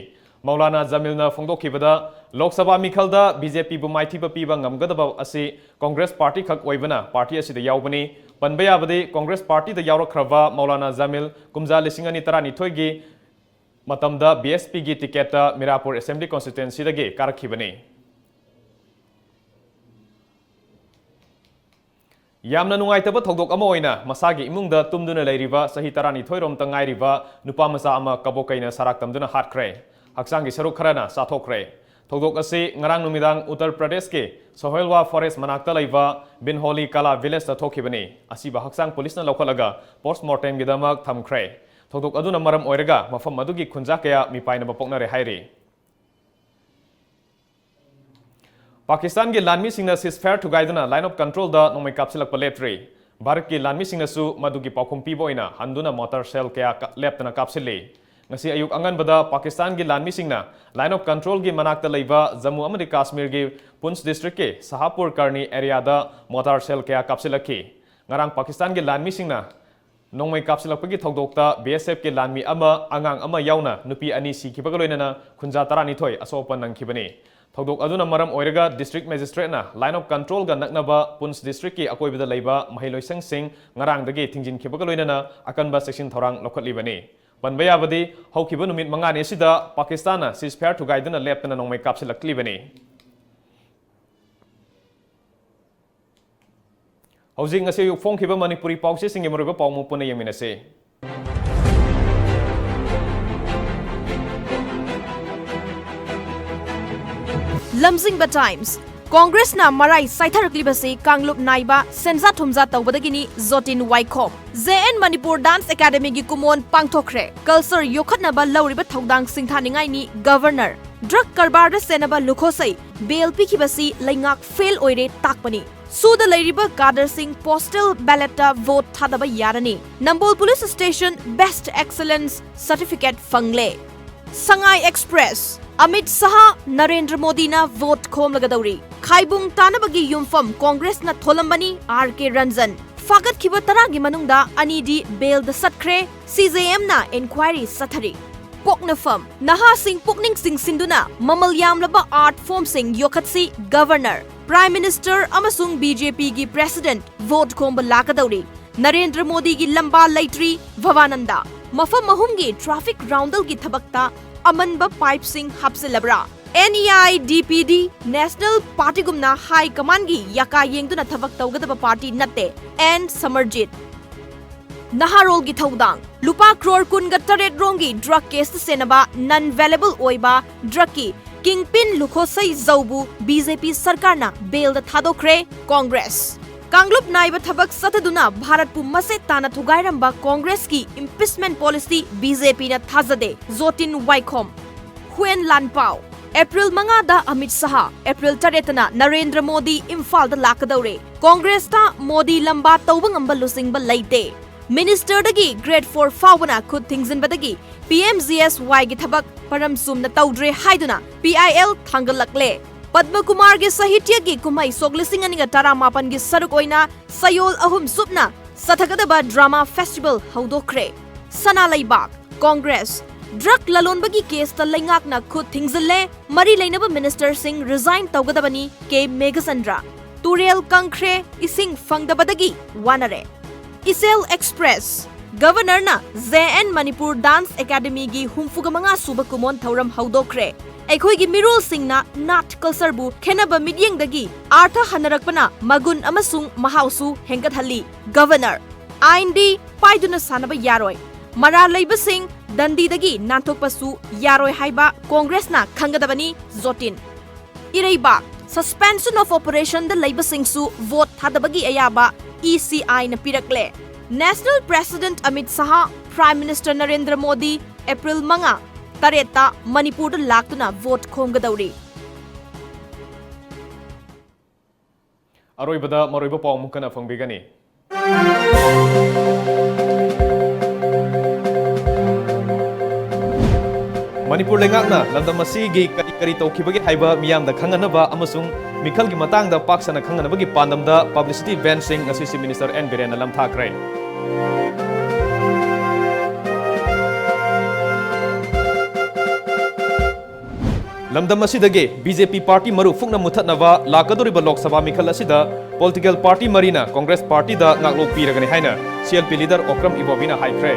Maulana ꯖꯃꯤꯜꯅ ꯐꯣꯡꯗꯣꯛꯈꯤꯕꯗ, Lok Sabha ꯃꯤꯈꯜꯗ B J P ꯕꯨ ꯃꯥꯏꯊꯤꯕ ꯄꯤꯕ ꯉꯝꯒꯗꯕ ꯑꯁꯤ Congress party ꯈꯛ ꯑꯣꯏꯕꯅ party ꯑꯁꯤꯗ ꯌꯥꯎꯕꯅꯤ꯫ ꯄꯟꯕ ꯌꯥꯕꯗꯤ, Congress party ꯗ ꯌꯥꯎꯔꯛꯈ꯭ꯔꯕ ꯃꯧꯂꯥꯅꯥ ꯖꯃꯤꯜ ꯀꯨꯝꯖꯥ ꯂꯤꯁꯤꯡ ꯑꯅꯤ ꯇꯔꯥꯅꯤꯊꯣꯏꯒꯤ ꯃꯇꯝꯗ B S P ꯒꯤ ticket ꯇ ꯃꯤꯔꯥꯄꯨꯔ Assembly Constituency ꯗꯒꯤ ꯀꯥꯔꯛꯈꯤꯕꯅꯤ꯫ ꯌꯥꯝꯅ ꯅꯨꯡꯉꯥꯏꯇꯕ ꯊꯧꯗꯣꯛ ꯑꯃ ꯑꯣꯏꯅ, ꯃꯁꯥꯒꯤ ꯏꯃꯨꯡꯗ ꯇꯨꯝꯗꯨꯅ ꯂꯩꯔꯤꯕ ꯆꯍꯤ ꯇꯔꯥꯅꯤꯊꯣꯏ ꯔꯣꯝꯇ ꯉꯥꯏꯔꯤꯕ ꯅꯨꯄꯥ ꯃꯆꯥ ꯑꯃ ꯀꯕꯣꯛ ꯀꯩꯅ ꯁꯔꯥꯛ ꯇꯝꯗꯨꯅ ꯍꯥꯠꯈ꯭ꯔꯦ꯫ ꯍꯛꯆꯥꯡꯒꯤ ꯁꯔꯨꯛ ꯈꯔꯅ ꯆꯥꯊꯣꯛꯈ꯭ꯔꯦ꯫ ꯊꯧꯗꯣꯛ ꯑꯁꯤ ꯉꯔꯥꯡ ꯅꯨꯃꯤꯗꯥꯡ ꯎꯠꯇꯔ ꯄ꯭ꯔꯗꯦꯁꯀꯤ ꯁꯣꯍꯦꯜꯋꯥ forest ꯃꯅꯥꯛꯇ ꯂꯩꯕ ꯕꯤꯟꯍꯣꯂꯤ ꯀꯥꯂꯥ village ꯇ ꯊꯣꯛꯈꯤꯕꯅꯤ꯫ ꯑꯁꯤꯕ ꯍꯛꯆꯥꯡ ꯄꯨꯂꯤꯁꯅ ꯂꯧꯈꯠꯂꯒ post mortem ꯒꯤꯗꯃꯛ ꯊꯝꯈ꯭ꯔꯦ꯫ ꯊꯧꯗꯣꯛ ꯑꯗꯨꯅ ꯃꯔꯝ ꯑꯣꯏꯔꯒ ꯃꯐꯝ ꯑꯗꯨꯒꯤ ꯈꯨꯟꯖꯥ ꯀꯌꯥ ꯃꯤꯄꯥꯏꯅꯕ ꯄꯣꯛꯅꯔꯦ ꯍꯥꯏꯔꯤ꯫ ꯄꯥꯀꯤꯁꯇꯥꯟꯒꯤ ꯂꯥꯟꯃꯤꯁꯤꯡꯅ ceasefire ꯊꯨꯒꯥꯏꯗꯨꯅ line of control ꯗ ꯅꯣꯡꯃꯩ ꯀꯥꯞꯁꯤꯜꯂꯛꯄ ꯂꯦꯞꯇ꯭ꯔꯤ꯫ ꯚꯥꯔꯠꯀꯤ ꯂꯥꯟꯃꯤꯁꯤꯡꯅꯁꯨ ꯃꯗꯨꯒꯤ ꯄꯥꯎꯈꯨꯝ ꯄꯤꯕ ꯑꯣꯏꯅ ꯍꯟꯗꯨꯅ mortar shell ꯀꯌꯥ ꯀ-, ꯂꯦꯞꯇꯅ ꯀꯥꯞꯁꯤꯜꯂꯤ꯫ ꯉꯁꯤ ꯑꯌꯨꯛ ꯑꯉꯟꯕꯗ ꯄꯥꯀꯤꯁꯇꯥꯟꯒꯤ ꯂꯥꯟꯃꯤꯁꯤꯡꯅ line of control ꯒꯤ ꯃꯅꯥꯛꯇ ꯂꯩꯕ ꯖꯝꯃꯨ ꯑꯃꯗꯤ ꯀꯥꯁꯃꯤꯔꯒꯤ ꯄꯨꯟꯆ district ꯀꯤ ꯁꯍꯥꯄꯨꯔ ꯀꯔꯅꯤ area ꯗ mortar shell ꯀꯌꯥ ꯀꯥꯞꯁꯤꯜꯂꯛꯈꯤ꯫ ꯉꯔꯥꯡ ꯄꯥꯀꯤꯁꯇꯥꯟꯒꯤ ꯂꯥꯟꯃꯤꯁꯤꯡꯅ ꯅꯣꯡꯃꯩ ꯀꯥꯞꯁꯤꯜꯂꯛꯄꯒꯤ ꯊꯧꯗꯣꯛꯇ B S F ꯀꯤ ꯂꯥꯟꯃꯤ ꯑꯃ, ꯑꯉꯥꯡ ꯑꯃ ꯌꯥꯎꯅ ꯅꯨꯄꯤ ꯑꯅꯤ ꯁꯤꯈꯤꯕꯒ ꯂꯣꯏꯅꯅ ꯈꯨꯟꯖꯥ ꯇꯔꯥꯅꯤꯊꯣꯏ ꯑꯁꯣꯛ ꯑꯄꯟ ꯅꯪꯈꯤꯕꯅꯤ꯫ ꯊꯧꯗꯣꯛ ꯑꯗꯨꯅ ꯃꯔꯝ ꯑꯣꯏꯔꯒ district magistrate ꯅ line of control ꯒ ꯅꯛꯅꯕ ꯄꯨꯟꯆ district ꯀꯤ ꯑꯀꯣꯏꯕꯗ ꯂꯩꯕ ꯃꯍꯩꯂꯣꯏꯁꯪꯁꯤꯡ ꯉꯔꯥꯡꯗꯒꯤ ꯊꯤꯡꯖꯤꯟꯈꯤꯕꯒ ꯂꯣꯏꯅꯅ ꯑꯀꯟꯕ ꯆꯦꯛꯁꯤꯟ ꯊꯧꯔꯥꯡ ꯂꯧꯈꯠꯂꯤꯕꯅꯤ꯫ ꯄꯟꯕ ꯌꯥꯕꯗꯤ, ꯍꯧꯈꯤꯕ ꯅꯨꯃꯤꯠ ꯃꯉꯥꯅꯤ ꯑꯁꯤꯗ ꯄꯥꯀꯤꯁꯇꯥꯟꯅ ceasefire ꯊꯨꯒꯥꯏꯗꯨꯅ ꯂꯦꯞꯇꯅ ꯅꯣꯡꯃꯩ ꯀꯥꯞꯁꯤꯜꯂꯛꯂꯤꯕꯅꯤ꯫ ꯍꯧꯖꯤꯛ ꯉꯁꯤ ꯑꯌꯨꯛ ꯐꯣꯡꯈꯤꯕ ꯃꯅꯤꯄꯨꯔꯤ ꯄꯥꯎꯆꯦꯁꯤꯡꯒꯤ ꯃꯔꯨꯑꯣꯏꯕ ꯄꯥꯎꯃꯨ ꯄꯨꯟꯅ ꯌꯦꯡꯃꯤꯟꯅꯁꯤ꯫ ꯂꯝꯖꯤꯡꯕ Times, ꯀꯣꯡꯒ꯭ꯔꯦꯁꯅ ꯃꯔꯥꯏ ꯆꯥꯏꯊꯔꯛꯂꯤꯕꯁꯤ ꯀꯥꯡꯂꯨꯞ ꯅꯥꯏꯕ ꯁꯦꯟꯖꯥ ꯊꯨꯝꯖꯥ ꯇꯧꯕꯗꯒꯤꯅꯤ, ꯖꯣꯇꯤꯟ ꯋꯥꯏꯈꯣꯝ꯫ J N Manipur Dance Academyꯒꯤ ꯀꯨꯃꯣꯟ ꯄꯥꯡꯊꯣꯛꯈ꯭ꯔꯦ꯫ Culture ꯌꯣꯛꯈꯠꯅꯕ ꯂꯧꯔꯤꯕ ꯊꯧꯗꯥꯡ ꯁꯤꯡꯊꯥꯅꯤꯡꯉꯥꯏꯅꯤ, Governor꯫ Drug ꯀꯔꯕꯥꯔꯗ ꯁꯦꯟꯅꯕ ꯂꯨꯈꯣꯁꯩ bail ꯄꯤꯈꯤꯕꯁꯤ ꯂꯩꯉꯥꯛ fail ꯑꯣꯏꯔꯦ ꯇꯥꯛꯄꯅꯤ꯫ ꯁꯨꯗ ꯂꯩꯔꯤꯕ ꯀꯥꯗꯔꯁꯤꯡ postal ballotꯇ vote ꯊꯥꯗꯕ ꯌꯥꯔꯅꯤ꯫ ꯅꯝꯕꯣꯜ Police Station Best Excellence Certificate ꯐꯪꯂꯦ꯫ ꯁꯉꯥꯏ Express, ꯑꯃꯤꯠ ꯁꯍꯥ, ꯅꯔꯦꯟꯗ꯭ꯔ ꯃꯣꯗꯤꯅ vote ꯈꯣꯝꯂꯒꯗꯧꯔꯤ꯫ ꯈꯥꯏꯕꯨꯡ ꯇꯥꯅꯕꯒꯤ ꯌꯨꯝꯐꯝ ꯀꯣꯡꯒ꯭ꯔꯦꯁꯅ ꯊꯣꯜꯂꯝꯕꯅꯤ, R K Ranjan꯫ ꯐꯥꯒꯠꯈꯤꯕ ꯇꯔꯥꯒꯤ ꯃꯅꯨꯡꯗ ꯑꯅꯤꯗꯤ bailꯗ ꯆꯠꯈ꯭ꯔꯦ, CJMꯅ inquiry ꯆꯠꯊꯔꯤ꯫ ꯄꯣꯛꯅꯐꯝ, ꯅꯍꯥꯁꯤꯡ ꯄꯨꯛꯅꯤꯡ ꯆꯤꯡꯁꯤꯟꯗꯨꯅ ꯃꯃꯜ ꯌꯥꯝꯂꯕ art formꯁꯤꯡ ꯌꯣꯛꯈꯠꯁꯤ, Governor꯫ Prime Minister ꯑꯃꯁꯨꯡ BJPꯒꯤ President vote ꯈꯣꯝꯕ ꯂꯥꯛꯀꯗꯧꯔꯤ꯫ ꯅꯔꯦꯟꯗ꯭ꯔ ꯃꯣꯗꯤꯒꯤ ꯂꯝꯕꯥ ꯂꯩꯇ꯭ꯔꯤ, ꯚꯕꯥꯅꯟꯗ꯫ ꯃꯐꯝ ꯑꯍꯨꯝꯒꯤ traffic roundalꯒꯤ ꯊꯕꯛꯇ ꯑꯃꯟꯕ pipeꯁꯤꯡ ꯍꯥꯞꯆꯤꯜꯂꯕ꯭ꯔꯥ? NEIDPD, National Partyꯒꯨꯝꯅ high commandꯒꯤ ꯌꯥꯀꯥ ꯌꯦꯡꯗꯨꯅ ꯊꯕꯛ ꯇꯧꯒꯗꯕ party ꯅꯠꯇꯦ, N Samarjit꯫ ꯅꯍꯥꯔꯣꯜꯒꯤ ꯊꯧꯗꯥꯡ, ꯂꯨꯄꯥ ꯀ꯭ꯔꯣꯔ ꯀꯨꯟꯒ ꯇꯔꯦꯠ ꯔꯣꯝꯒꯤ drug caseꯇ ꯁꯦꯟꯅꯕ non-bailable ꯑꯣꯏꯕ drugꯀꯤ kingpin ꯂꯨꯈꯣꯁꯩ ꯖꯧꯕꯨ BJP ꯁꯔꯀꯥꯔꯅ bailꯗ ꯊꯥꯗꯣꯛꯈ꯭ꯔꯦ, ꯀꯣꯡꯒ꯭ꯔꯦꯁ꯫ ꯀꯥꯡꯂꯨꯞ ꯅꯥꯏꯕ ꯊꯕꯛ ꯆꯠꯊꯗꯨꯅ ꯚꯥꯔꯠꯄꯨ ꯃꯆꯦꯠ ꯇꯥꯅ ꯊꯨꯒꯥꯏꯔꯝꯕ ꯀꯣꯡꯒ꯭ꯔꯦꯁꯀꯤ impeachment policy BJPꯅ ꯊꯥꯖꯗꯦ, ꯖꯣꯇꯤꯟ ꯋꯥꯏꯈꯣꯝ꯫ ꯍꯨꯌꯦꯟ ꯂꯥꯟꯄꯥꯎ, ꯑꯦꯄ꯭ꯔꯤꯜ ꯃꯉꯥꯗ ꯑꯃꯤꯠ ꯁꯍꯥ, ꯑꯦꯄ꯭ꯔꯤꯜ ꯇꯔꯦꯠꯇꯅ ꯅꯔꯦꯟꯗ꯭ꯔ ꯃꯣꯗꯤ ꯏꯝꯐꯥꯜꯗ ꯂꯥꯛꯀꯗꯧꯔꯦ꯫ ꯀꯣꯡꯒ꯭ꯔꯦꯁꯇ ꯃꯣꯗꯤ ꯂꯝꯕꯥ ꯇꯧꯕ ꯉꯝꯕ ꯂꯨꯆꯤꯡꯕ ꯂꯩꯇꯦ꯫ Ministerꯗꯒꯤ grade four ꯐꯥꯎꯕꯅ ꯈꯨꯠ ꯊꯤꯡꯖꯤꯟꯕꯗꯒꯤ PMGSYꯒꯤ ꯊꯕꯛ ꯄꯔꯝ ꯆꯨꯝꯅ ꯇꯧꯗ꯭ꯔꯦ ꯍꯥꯏꯗꯨꯅ PIL ꯊꯥꯡꯒꯠꯂꯛꯂꯦ꯫ ꯄꯗꯃ ꯀꯨꯃꯥꯔꯒꯤ ꯁꯥꯍꯤꯇ꯭ꯌꯒꯤ ꯀꯨꯝꯍꯩ ꯁꯣꯛ ꯂꯤꯁꯤꯡ ꯑꯅꯤꯒ ꯇꯔꯥꯃꯥꯄꯟꯒꯤ ꯁꯔꯨꯛ ꯑꯣꯏꯅ ꯆꯌꯣꯜ ꯑꯍꯨꯝ ꯆꯨꯞꯅ ꯆꯠꯊꯒꯗꯕ drama festival ꯍꯧꯗꯣꯛꯈ꯭ꯔꯦ꯫ ꯁꯅꯥ ꯂꯩꯕꯥꯛ, ꯀꯣꯡꯒ꯭ꯔꯦꯁ꯫ Drug ꯂꯂꯣꯟꯕꯒꯤ caseꯇ ꯂꯩꯉꯥꯛꯅ ꯈꯨꯠ ꯊꯤꯡꯖꯤꯜꯂꯦ, ꯃꯔꯤ ꯂꯩꯅꯕ ministerꯁꯤꯡ resign ꯇꯧꯒꯗꯕꯅꯤ, K ꯃꯦꯘꯆꯟꯗ꯭ꯔ꯫ ꯇꯨꯔꯦꯜ ꯀꯪꯈ꯭ꯔꯦ, ꯏꯁꯤꯡ ꯐꯪꯗꯕꯗꯒꯤ ꯋꯥꯅꯔꯦ꯫ ꯏꯆꯦꯜ Express, ꯒꯕꯔꯅꯔꯅ ꯖꯦ ꯑꯦꯟ ꯃꯅꯤꯄꯨꯔ ꯗꯥꯟꯁ ꯑꯦꯀꯥꯗꯃꯤꯒꯤ ꯍꯨꯝꯐꯨꯒ ꯃꯉꯥ ꯁꯨꯕ ꯀꯨꯝꯑꯣꯟ ꯊꯧꯔꯝ ꯍꯧꯗꯣꯛꯈ꯭ꯔꯦ꯫ ꯑꯩꯈꯣꯏꯒꯤ ꯃꯤꯔꯣꯜꯁꯤꯡꯅ ꯅꯥꯠ ꯀꯜꯆꯔꯕꯨ ꯈꯦꯟꯅꯕ ꯃꯤꯠꯌꯦꯡꯗꯒꯤ ꯑꯥꯔꯊ ꯍꯟꯅꯔꯛꯄꯅ ꯃꯒꯨꯟ ꯑꯃꯁꯨꯡ ꯃꯍꯥꯎꯁꯨ ꯍꯦꯟꯒꯠꯍꯜꯂꯤ꯫ ꯒꯕꯔꯅꯔ, ꯑꯥꯏꯟꯗꯤ ꯄꯥꯏꯗꯨꯅ ꯁꯥꯟꯅꯕ ꯌꯥꯔꯣꯏ, ꯃꯔꯥꯜ ꯂꯩꯕꯁꯤꯡ ꯗꯟꯗꯤꯗꯒꯤ ꯅꯥꯟꯊꯣꯛꯄꯁꯨ ꯌꯥꯔꯣꯏ ꯍꯥꯏꯕ ꯀꯣꯡꯒ꯭ꯔꯦꯁꯅ ꯈꯪꯒꯗꯕꯅꯤ꯫ ꯖꯣꯇꯤꯟ꯫ ꯏꯔꯩꯕꯥꯛ, suspension of operationꯗ ꯂꯩꯕꯁꯤꯡꯁꯨ ꯚꯣꯠ ꯊꯥꯗꯕꯒꯤ ꯑꯌꯥꯕ ꯏ ꯁꯤ ꯑꯥꯏꯅ ꯄꯤꯔꯛꯂꯦ꯫ National President ꯑꯃꯤꯠ ꯁꯍꯥ, Prime Minister Narendra Modi April ꯃꯉꯥ, ꯇꯔꯦꯠꯇ ꯃꯅꯤꯄꯨꯔꯗ ꯂꯥꯛꯇꯨꯅ ꯚꯣꯠ ꯈꯣꯝꯒꯗꯧꯔꯤ꯫ ꯑꯔꯣꯏꯕꯗ ꯃꯔꯨꯑꯣꯏꯕ ꯄꯥꯎ ꯑꯃꯨꯛ ꯍꯟꯅ ꯐꯪꯕꯤꯒꯅꯤ꯫ ꯃꯅꯤꯄꯨꯔ ꯂꯩꯉꯥꯛꯅ ꯂꯝꯗꯝ ꯑꯁꯤꯒꯤ ꯀꯔꯤ ꯀꯔꯤ ꯇꯧꯈꯤꯕꯒꯦ ꯍꯥꯏꯕ ꯃꯤꯌꯥꯝꯗ ꯈꯪꯍꯟꯅꯕ ꯑꯃꯁꯨꯡ ꯃꯤꯈꯜꯒꯤ ꯃꯇꯥꯡꯗ ꯄꯥꯛ ꯁꯟꯅ ꯈꯪꯍꯟꯅꯕꯒꯤ ꯄꯥꯟꯗꯝꯗ publicity banꯁꯤꯡ ꯉꯁꯤ Chief Minister ꯑꯦꯟ ꯕꯤꯔꯦꯟꯅ ꯂꯝꯊꯥꯈ꯭ꯔꯦ꯫ ꯂꯝꯗꯝ ꯑꯁꯤꯗꯒꯤ ꯕꯤ ꯖꯦ ꯄꯤ ꯄꯥꯔꯇꯤ ꯃꯔꯨ ꯐꯨꯛꯅ ꯃꯨꯊꯠꯅꯕ ꯂꯥꯛꯀꯗꯧꯔꯤꯕ ꯂꯣꯛ ꯁꯚꯥ ꯃꯤꯈꯜ ꯑꯁꯤꯗ ꯄꯣꯂꯤꯇꯤꯀꯦꯜ ꯄꯥꯔꯇꯤ ꯃꯔꯤꯅ ꯀꯣꯡꯒ꯭ꯔꯦꯁ ꯄꯥꯔꯇꯤꯗ ꯉꯥꯛꯂꯧ ꯄꯤꯔꯒꯅꯤ ꯍꯥꯏꯅ C L P leader Okram ꯏꯕꯣꯕꯤꯅ ꯍꯥꯏꯈ꯭ꯔꯦ꯫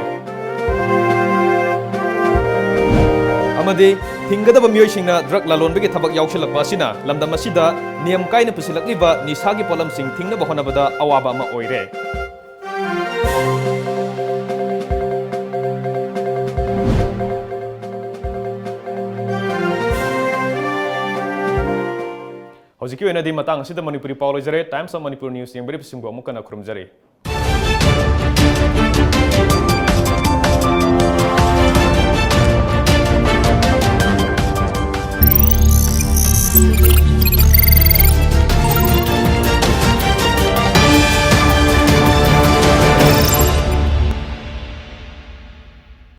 ꯑꯃꯗꯤ ꯊꯤꯡꯒꯗꯕ ꯃꯤꯑꯣꯏꯁꯤꯡꯅ ꯗ꯭ꯔꯒ ꯂꯂꯣꯟꯕꯒꯤ ꯊꯕꯛ ꯌꯥꯎꯁꯤꯜꯂꯛꯄ ꯑꯁꯤꯅ ꯂꯝꯗꯝ ꯑꯁꯤꯗ ꯅꯤꯌꯝ ꯀꯥꯏꯅ ꯄꯨꯁꯤꯜꯂꯛꯂꯤꯕ ꯅꯤꯁꯥꯒꯤ ꯄꯣꯠꯂꯝꯁꯤꯡ ꯊꯤꯡꯅꯕ ꯍꯣꯠꯅꯕꯗ ꯑꯋꯥꯕ ꯑꯃ ꯑꯣꯏꯔꯦ꯫ ꯍꯧꯖꯤꯛꯀꯤ ꯑꯣꯏꯅꯗꯤ ꯃꯇꯥꯡ ꯑꯁꯤꯗ ꯃꯅꯤꯄꯨꯔꯤ ꯄꯥꯎ ꯂꯣꯏꯖꯔꯦ꯫ Times of Manipur News ꯌꯦꯡꯕꯤꯔꯤꯕꯁꯤꯡꯕꯨ ꯑꯃꯨꯛ ꯍꯟꯅ ꯈꯨꯔꯨꯝꯖꯔꯤ꯫